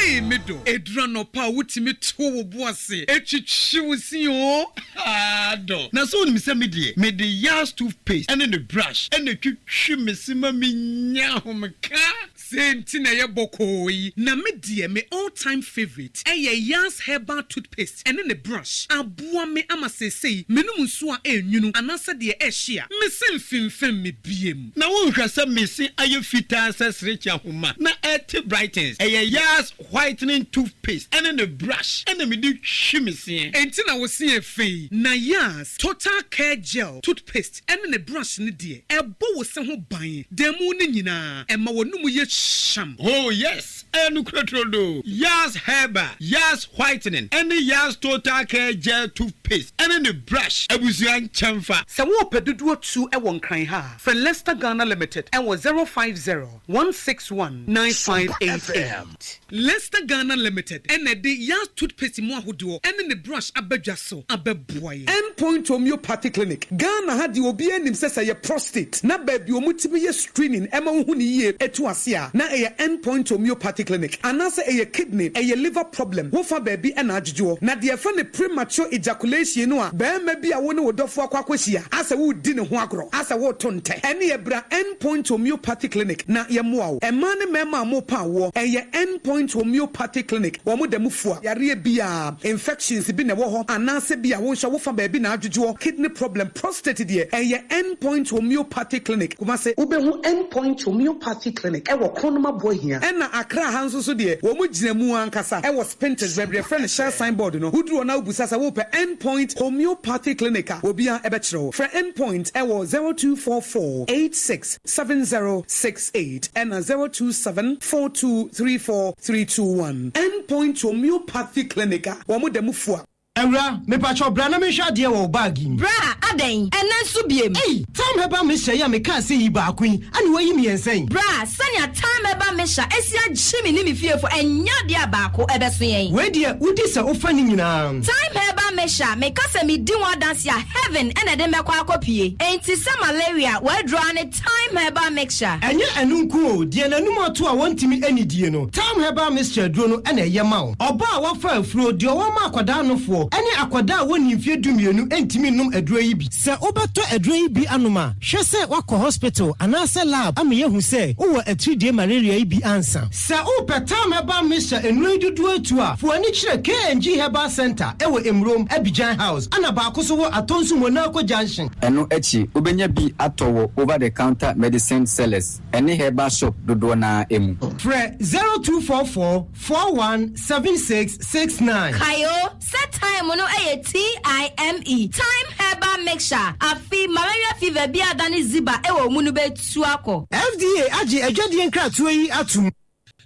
Speaker 8: Ei me dɔ, ɛduru anɔpa a wotumi to wo bo ase twitwi wo se oo, haa dɔ.
Speaker 9: Na sɛ wonim sɛ me deɛ, mede Yas toothpaste ne ne brush na ɛtwitwi me se ma menya ahomeka.
Speaker 8: Sei nti na ɛyɛ bɔkɔɔ yi. Na me deɛ me all time favourite ɛyɛ Yas herbal toothpaste ɛne ne brush. Aboa me ama seesei menom nsuo a ɛnwunu anaasɛ deɛ ɛhye a, me se mfemfem me biem.
Speaker 9: Na wonhwɛ sɛ me se ayɛ fitaa sɛ serekye ahoma na ɛte brightens. Ɛyɛ Yas whitening toothpaste ɛne ne brush ɛna mede twi me seɛ.
Speaker 8: Enti na wo se yɛ fɛ yi. Na Yas total care gel toothpaste ɛne ne brush no deɛ, ɛbɔ wo se ho ban da mu no nyinaa, ɛma w'anomu yɛ hyam.
Speaker 9: Oh yes, ɛyɛ nokorɛ turodoo. Yas Herbal, Yas Whitening ɛne Yas Total Care Gel Toothpaste ɛne ne brush abusua nkyɛnfa.
Speaker 8: Sɛ worepɛ dodoɔ tu wɔ Nkran ha a, frɛ Lester Ghana Limited wɔ 050 161 9588. Lester Ghana Limited na ɛde Yas Toothpaste mu ahodoɔ ne ne brush aba dwa so abɛboa yɛn.
Speaker 10: End Point Homeopathy Clinic, Ghana ha deɛ obiara nim sɛ sɛ ɛyɛ prostate na baabi a wɔtumi yɛ screening ma wohu no yie tu ase a na ɛyɛ End Point Homeopathy Clinic anaasɛ ɛyɛ kidney, ɛyɛ liver problem, wofa baabi na adwodwoɔ. Na deɛ yɛfrɛ no premature ejaculation no a barima bi a wo ne wo dɔfoɔ akɔ akɔhyia asɛ woredi ne ho agorɔ asɛ woreto ntɛ ɛneɛ bra End Point Homeopathy Clinic na yɛmmoa wo. Mmaa ne mmarima a morepa awoɔ ɛyɛ End Point Homeopathy Clinic wɔn da mu fua yareɛ biara, infections bi na ɛwɔ hɔ anaasɛ bi a wo nso wofa baabi na adwodwoɔ, kidney problem, prostate deɛ ɛyɛ End Point Homeopathy Clinic, Kumasi. Wobɛhu End Point Homeopathy Clinic wɔ Kronum Aboahia. Ɛna Accra ha nso so deɛ wɔn gyina mu ankasa wɔ Spintex baabi a yɛfrɛ no Shell sign board no, woduru hɔ na wobisa sɛ wopɛ End Point Homeopathy Clinic a, obiara bɛkyerɛ wo. Frɛ End Point wɔ 0244 86 7068 ɛna 027 4234 321. End Point Homeopathy Clinic a wɔn da mu fua.
Speaker 11: Awura, mepakyɛw bra na menhwɛ adeɛ wɔ wo bag yi mu.
Speaker 12: Bra, adɛn? Ɛnnɛ nso biem?
Speaker 11: Ei! Tam Herbal Mixture yi a mekaa sɛ yi baako yi, ɛna woayi mmiɛnsa yi?
Speaker 12: Bra, sɛnea Tam Herbal Mixture asi agye me ne me fiefo, ɛnyɛ adeɛ a baako bɛso yɛn.
Speaker 11: Wei deɛ, wodi sɛ wofa ne nyinaa.
Speaker 12: Thyme Herbal Mixture, meka sɛ medi ho adanse a, heaven na ɛde me bɛkɔ akɔpue. Enti sɛ malaria, w'aduro ara ne Thyme Herbal Mixture.
Speaker 11: Ɛnyɛ ɛno nko o, deɛ n'anum ato a wɔntumi nnidie no, Thyme Herbal Mixture aduro no na ɛyɛ ma wo. Ɔbaa a wafa afuro, deɛ ɔwɔ ma akwadaa nofoɔ, ne akwadaa a wɔnnii mfeɛ dumienu ntumi nnom aduro yi bi. Sɛ wobɛtɔ aduro yi bi anom a, hwɛ sɛ woakɔ hospital anaasɛ lab ama yɛahu sɛ wowɔ atiridie malaria yi bi ansa. Sɛ wopɛ Thyme Herbal Mixture nnuro yi dodoɔ atu a, fa w'ani kyerɛ KNG Herbal Centre wɔ Emurom, Abidjan House, ɛna baako nso wɔ Atonsu Monaco Junction.
Speaker 13: Ɛno akyi, wobɛnya bi atɔ wɔ over the counter medicine sellers ne herbal shop dodoɔ no ara mu.
Speaker 11: Frɛ 0244 41 76 69.
Speaker 12: Kae o, sɛ thyme no yɛ TIME, Thyme Herbal Mixture, afe malaria fever bi a adane ziba wɔ wo mu no bɛtu akɔ.
Speaker 11: FDA agye adwadie nkratoɔ yi atom.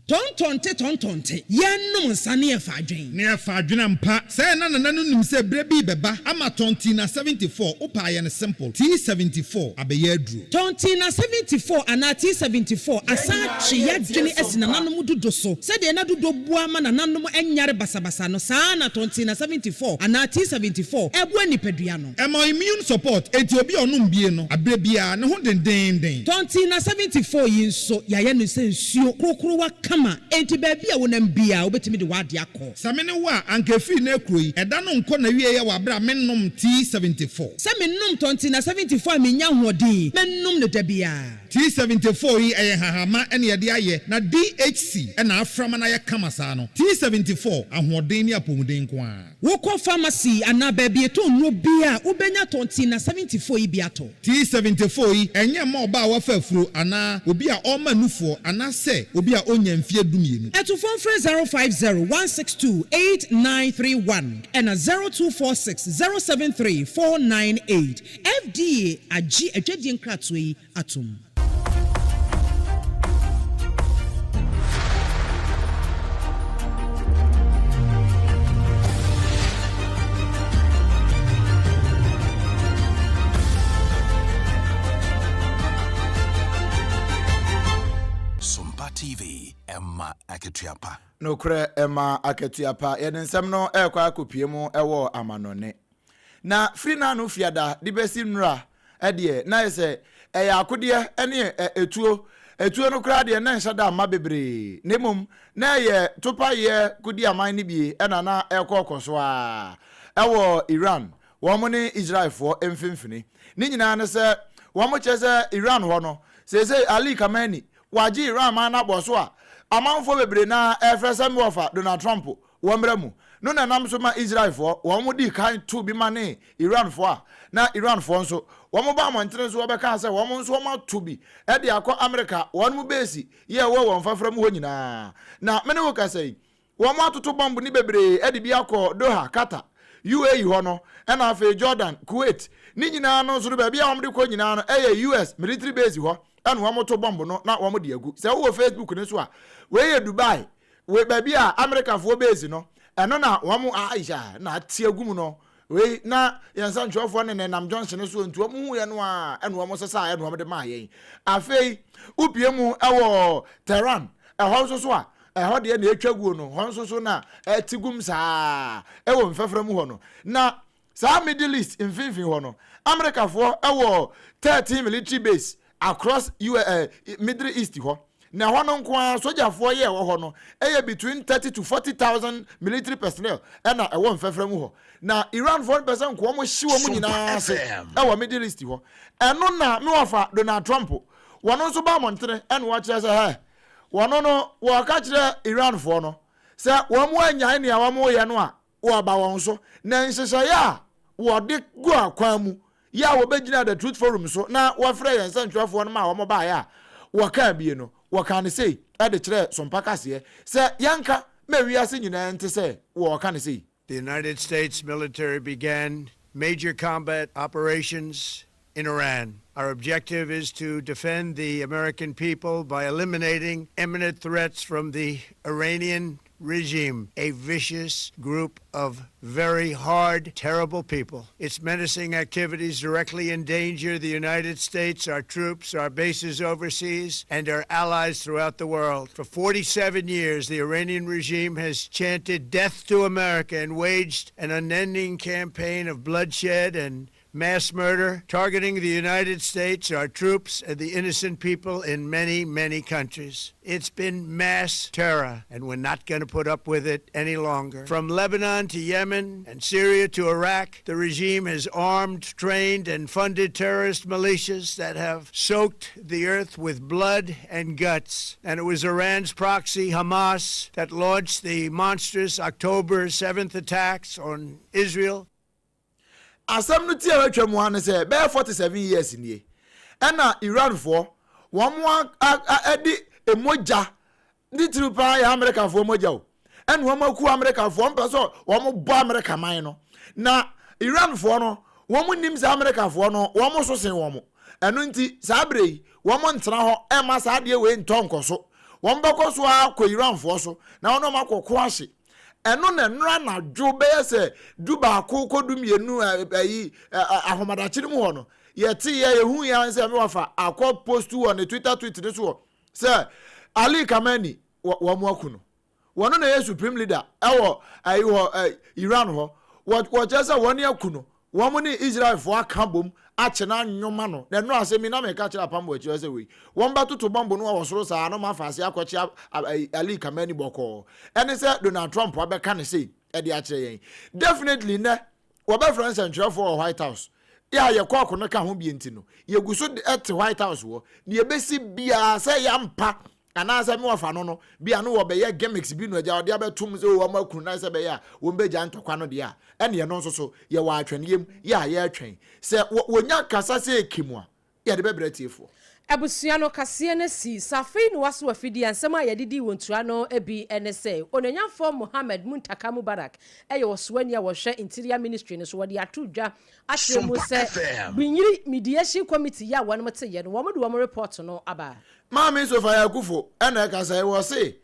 Speaker 8: Tɔntɔnte tɔntɔnte, yɛnnom nsa ne yɛfa adwen.
Speaker 9: Ne yɛfa adwen ampa. Sɛɛ na Nana no nim sɛ berɛ bi rebɛba ama Tɔntina 74, wopɛ a yɛ no simple, T74 abɛyɛ aduro.
Speaker 8: Tɔntina 74 anaa T74 asan atwe y'adwene asi nananom dodo so. Sɛdeɛ na dodo boa ma nananom nyare basabasa no, saa ara na Tɔntina 74 anaa T74 boa nipadua no.
Speaker 9: Ɛma wo immune support, enti obi a ɔnom bie no, aberɛ biara, ne ho dendeenden.
Speaker 8: Tɔntina 74 yi nso, yɛayɛ no sɛ nsuo krokrowa kama, enti baabi a wonam biara, wobɛtumi de w'adeɛ akɔ.
Speaker 9: Sɛ me ne wo a, anka ɛfiri nnɛ rekuro yi, ɛda no nkɔ n'awieɛ wɔ aberɛ a mennom T74.
Speaker 8: Sɛ menom Tɔntina 74 a mennya ahoɔden, mɛnom no da biara.
Speaker 9: T74 yi, ɛyɛ nhahamma na yɛde ayɛ, na DHC na afra ma no ayɛ kama saa no. T74, ahoɔden ne apɔmuden nko ara.
Speaker 8: Wokɔ pharmacy anaa baabi yɛtɔn nnuro biara a, wobɛnya Tɔntina 74 yi bi atɔ.
Speaker 9: T74 yi, ɛnyɛ mma ɔbaa a wafa afuro anaa obi a ɔrema nufoɔ anaasɛ obi a ɔnnya mfeɛ dumienu.
Speaker 8: Atufoɔ mfrɛ 050 162 8931 ɛna 0246 073 498. FDA agye adwadie nkratoɔ yi atom.
Speaker 14: Sompa TV, ɛma akatua pa.
Speaker 3: Nokorɛ ɛma akatua pa. Yɛde nsɛm no rekɔ akɔpue mu wɔ amanɔne. Na firi n'ano fiada de bɛsi nnora deɛ, na ayɛ sɛ ɛyɛ akodeɛ ne etuo. Etuo no koraa deɛ, na ɛnhyɛ da mma bebree, na mmom na ɛyɛ topaeɛ kodiaman no bi na na ɛrekɔkɔ so ara wɔ Iran, wɔn ne Israelfoɔ mfimfini. Ne nyinaa ne sɛ, wɔkyerɛ sɛ Iran hɔ no, seesei Ali Khamenei, wagye Iran man no abɔ so a amanfoɔ bebree no ara refrɛ sɛ mewɔfa Donald Trump wɔ mmra mu no na ɛnam so ma Israelfoɔ wɔn dii kan too bi manee Iranfoɔ a na Iranfoɔ nso wɔn baa mmɔntene so wɔbɛkaa sɛ wɔn nso wɔn ato bi de akɔ Amerika wɔn mu beesi yɛ ɛwɔ wɔn fafra mu hɔ nyinaa. Na me ne wo kasa yi wɔn atoto bɔmb no bebree de bi akɔ Doha, Qatar, UAE hɔ no ɛna afei Jordan, Kuwait ne nyinaa no nso no baabi a wɔn de kɔ nyinaa no ɛyɛ US military base hɔ ɛna wɔn to bɔmb no na wɔn de agu. Sɛ wowɔ Facebook no so a wei yɛ Dubai Wei baabi a Amerikafoɔ base no, ɛno na wɔn aisha na ate agu mu no. Wei na yɛn nsɛntwerɛfoɔ ne nenam junction no soɔ nti wɔn huiɛ no a ɛna wɔn sesaa ɛna wɔn de maa yɛn. Afei wopie mu ɛwɔ Tehran, ɛhɔ nso so a ɛhɔ deɛ na ɛtwa guo no, hɔ nso so na ɛte gum saa ɛwɔ mfɛfrɛ mu hɔ no. Na Saa Middle East mfinfin hɔ no, Amerikafoɔ wɔ 13 military base across U eh, Middle East hɔ. Na ɛhɔ no nko ara, sogyafoɔ yɛ ɛwɔ hɔ no, ɛyɛ between 30 to 40,000 military personnel ɛna ɛwɔ mfɛfrɛ mu hɔ. Na Iranfoɔ no pɛ sɛ nko wɔn hye wɔn nyinaa ase ɛwɔ Middle East hɔ. Ɛno na me wɔfa Donald Trump, wɔn nso ba mmɔntene ɛna wɔkyerɛ sɛ hɛ, wɔn no wɔka kyerɛ Iranfoɔ no sɛ wɔn anyae nea wɔn reyɛ no a, wɔaba wɔn so, na nhyehyɛeɛ a wɔde gu akwan mu yɛ a wɔbɛgyinaa The Truth Forum so na wɔfrɛɛ yɛn nsɛntwerɛfoɔ no maa wɔbaeɛ a wɔkaa bie no, wɔkaa no sei de kyerɛɛ Sompa Kaseɛ sɛ yɛnka ma wiase nyinaa nte sɛ wɔreka no sei.
Speaker 15: The United States military began major combat operations in Iran. Our objective is to defend the American people by eliminating imminent threats from the Iranian regime, a vicious group of very hard, terrible people. Its menacing activities directly endanger the United States, our troops, our bases overseas, and our allies throughout the world. For 47 years, the Iranian regime has chanted death to America and waged an unending campaign of bloodshed and mass murder targeting the United States, our troops, and the innocent people in many, many countries. It's been mass terror, and we're not going to put up with it any longer. From Lebanon to Yemen and Syria to Iraq, the regime has armed, trained, and funded terrorist militias that have soaked the earth with blood and guts. And it was Iran's proxy, Hamas, that launched the monstrous October 7th attacks on Israel.
Speaker 3: Asɛm no ti a watwa mu ara ne sɛ bɛyɛ 47 years nie ɛna Iranfoɔ wɔn a de mogya ne tiri paa yɛ Amerikafoɔ mogya o ɛna wɔn aku Amerikafoɔ wɔn pɛ sɛ wɔn bɔ Amerika man no na Iranfoɔ no wɔn nim sɛ Amerikafoɔ no wɔn so sen wɔn ɛno nti saa bere yi wɔn ntena hɔ ɛma saa adeɛ wei ntɔ nkɔ so wɔn bɛkɔ so akɔ Iranfoɔ so na wɔn wɔn akɔko ahye Ɛno na nnora anadwo bɛyɛ sɛ dubaako kɔ dumienu ayi ahomadakye no mu hɔ no, yɛteeɛ, yɛhuiɛ ara sɛ me wafa akɔ postu wɔ ne Twitter tweet no soɔ sɛ Ali Khamenei wɔn aku no. Wɔno na ɛyɛ supreme leader ɛwɔ ayi hɔ Iran hɔ. Wɔkyerɛ sɛ wɔn aku no. Wɔn ne Israelfoɔ aka abom akye no anwoma no. Na ɛno asɛm yi na meka kyerɛ apam wɔ akyire sɛ wei, wɔbɛtoto bɔmbo no wɔ soro saa na wɔafa aseɛ akɔkye Ali Khamenei bɔkɔɔ. Ɛne sɛ Donald Trump abɛka no sei de akyerɛ yɛn. Definitely nnɛ wɔbɛfrɛ nsɛntwerɛfoɔ wɔ White House. Yɛ a yɛkɔ ɔko no ka ho bie nti no, yɛgu so te White House hɔ. Deɛ ɛbɛsi biara sɛ ɛyɛ ampa Anaasɛ me wɔfa no no, bi a no wɔbɛyɛ gimmicks bi no agya ɔde abɛtom sɛ o wɔn akunu na sɛ ɛbɛyɛ a wɔn bɛgya ntɔkwa no deɛ a, ɛne ɛno nso so yɛwɔ atwɛneɛ mu yɛ a yɛretwɛn. Sɛ wɔ wɔnya kasa sɛ ɛkim a, yɛde bɛbrɛ atiefoɔ.
Speaker 1: Abusua no kaseɛ no si sɛ afei na wɔaso afidie a nsɛm a yɛde dii wɔn tua no bi ne sɛ Onuonyamfoɔ Mohammed Muntaka Mubarak yɛ ɔsoani a ɔhwɛ Interior Ministry no so wɔde ato dwa akyerɛ mu sɛ Gbinyiri Mediation Committee yi a wɔnom teeɛ no wɔn de wɔn report no aba.
Speaker 3: Maame Sophia Akuffo na ɛkasa yi, wɔse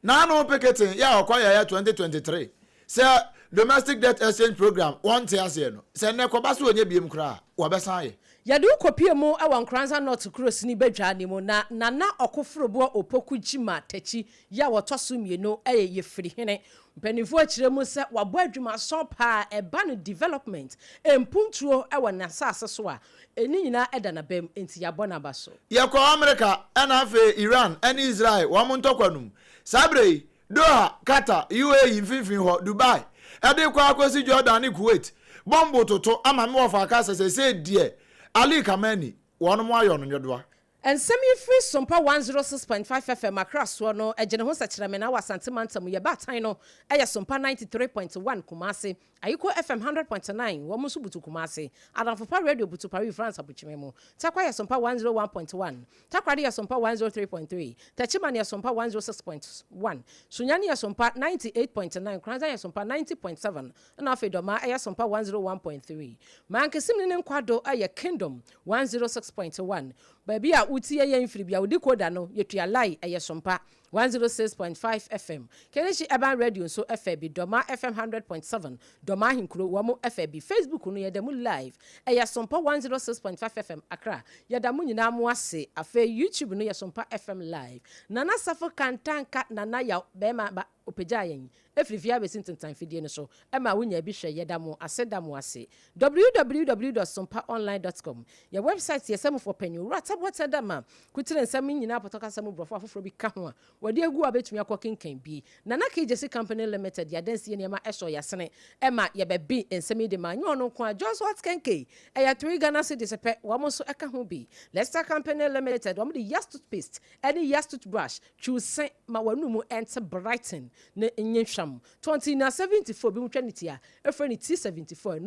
Speaker 3: n'ano peketen yɛ a ɔkɔ yɛeɛ 2023 sɛ Domestic Debt Exchange Programme wɔnte aseɛ no, sɛ nnɛ kɔba sɛ ɔnyɛ biem koraa a, wɔbɛsan ayɛ.
Speaker 1: Yɛde wo kɔpie mu wɔ Nkoranza North kurosini badwa no mu na Nana Ɔkoforoboɔ Opoku Gyima Takyi yi a ɔtɔ so mmienu yɛ Yefirihene. Mpanimfoɔ kyerɛ mu sɛ wabɔ adwumason paa ɛba no development, mpuntuo wɔ n'asase so a, ne nyinaa da n'abam enti yɛabɔ n'aba so.
Speaker 3: Yɛkɔ Amerika ɛna afei Iran ɛne Israel wɔn ntɔkwa no mu. Saa berɛ yi, Doha, Qatar, UAE mfimfini hɔ, Dubai, ɛde rekɔ ara kɔsi Jordan ne Kuwait, bɔmbo toto ama me wɔfa aka sɛ seesei deɛ Ali Khamenei wɔnom ayɔ no nwodoa.
Speaker 1: Nsɛm yi firi Sompa 106.5 FM Accra soɔ no gye ne ho sɛkyerɛmena wɔ Asante mantam mu. Yɛ baatan no yɛ Sompa 93.1 Kumasi, Ayiko FM 100.9 wɔn nso butu Kumasi, Adamfopa Radio butu Paris France Abukyime mu. Tarkwa yɛ Sompa 101.1, Takoradi yɛ Sompa 103.3, Techiman yɛ Sompa 106.1, Sunyani yɛ Sompa 98.9, Nkoranza yɛ Sompa 90.7 ɛna afei Dɔmaa yɛ Sompa 101.3. Mankesim ne ne nkwado yɛ Kingdom 106.1. Baabi a wotie yɛn firi bia wo decoder no yɛtua lai ɛyɛ Sompa 106.5 FM. Kenichi Urban Radio nso fɛ bi, Dɔmaa FM 100.7, Dɔmaa Ahenkuro wɔn fɛ bi. Facebook no yɛda mu live ɛyɛ Sompa 106.5 FM Accra. Yɛda mo nyinaa mo ase. Afei YouTube no yɛ Sompa FM live. Nana Safo Kantanka Nana Yaw bɛɛma ba ɔpagyaa yɛn firi fie abɛsi ntentan fidie no so ma wo nyaa bi hwɛ yɛda mo ase da mo ase www dot sompaonline dot com yɛ website yɛ sɛmufoɔ panyin Owura Taboatɛ Dama kutire nsɛm nyinaa pɔtɔ kasa mu brɔfo afoforɔ bi ka ho a wɔde agu a wobɛtumi akɔ kenkan bi Nana Kegyesi Company Limited yɛ adansie nneɛma ɛsɔ yasene ɛma yɛbɛbi nsɛm yi de ma nyɛ ɔno nko a Jos Hot Kenkey ɛyɛ 3 Ghana cedis pɛ wɔn nso ɛka ho bi Lester Company Limited wɔn de Yas toothpaste ɛne Yas toothbrush Twiw se ma w'anomu nte Brighton ne nye hwam. Tɔnti na 74 bi mu twa ne ti a, efrɛ no T74.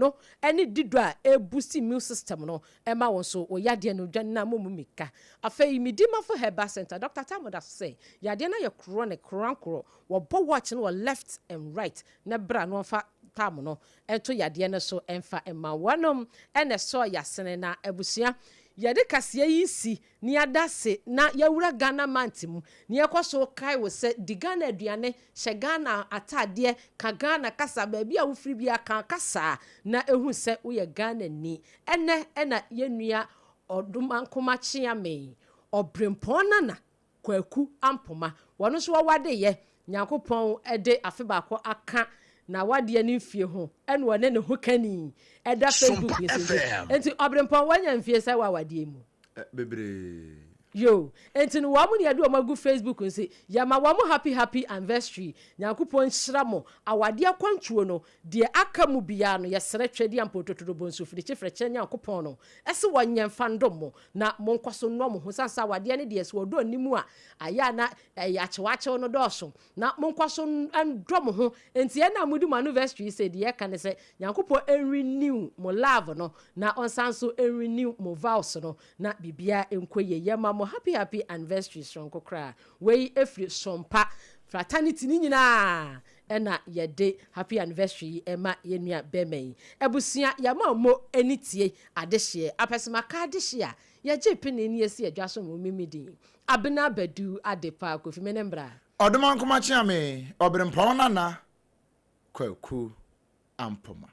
Speaker 1: Ɛno ne dido a ɛboost immune system no ma wo nso wo yadeɛ no dwane na momu mika. Afei Medimafo Herbal Centre, Dɔkta Tamu da so sɛ yadeɛ no ayɛ chronic, korankorɔ, wɔbɔ watch no wɔ left and right na bra na wɔmfa tam no nto yadeɛ no so mfa mma wo. Wɔnom na ɛsɔ yasene na abusua yɛde kaseɛ yi si Ne yɛada ase na yɛawura Ghana mant mu, ne yɛkɔ so kae wo sɛ di Ghana aduane, hyɛ Ghana ataadeɛ, ka Ghana kasa, baabi a wofiri biara ka kasa na ɛhu sɛ woyɛ Ghanani. Ɛnnɛ na yɛn nua Ɔdomankoma Kyeame, Ɔbrempɔn Nana Kwaku Ampoma, wɔno nso wɔwadeeɛ, Nyankopɔn de afe baako aka n'awadeɛ no mfie ho ɛna ɔne ne ho kani ɛda Facebook yi so nti, nti Ɔbrempɔn wanya mfie sɛ wɔ awadeɛ mu?
Speaker 3: Bebree.
Speaker 1: Yoo, enti no wɔn na yɛde wɔn agu Facebook nsi, yɛma wɔn happy happy anniversary, Nyankopɔn nhyira mo, awadeɛ akwantuo no, deɛ aka mu biara no yɛsrɛ Twedeampɔn Totorobonsu Firikyi Frɛkyɛ Nyankopɔn no se wɔnyɛ mfa ndom mo na monkɔso nnɔ mo ho, sane sɛ awadeɛ no deɛ sɛ ɔdɔ nni mu a ayɛ a na ɛyɛ akyewakyew no dɔɔso, na monkɔso ndɔ mo ho, enti ɛna a modi mo anniversary yi sei deɛ yɛka ne sɛ Nyankopɔn nrenew mo love no na ɔnsan nso nrenew mo vows no na biribiara nkɔ yie. Yɛma mo happy happy anniversary soronko koraa. Wei ɛfiri Sompa fraternity no nyinaa ɛna yɛde happy anniversary yi ɛma yɛn nua bɛɛma yi. Abusua yɛma mo ani tie adehyeɛ, apɛsɛmaka adehyeɛ a yɛgye pene ne yɛsi adwa so mo mimi din. Abena Badu Adepa Kofi me ne mbra.
Speaker 3: Ɔdomankoma Kyeame, Ɔberempɔn Nana Kwaku Ampoma.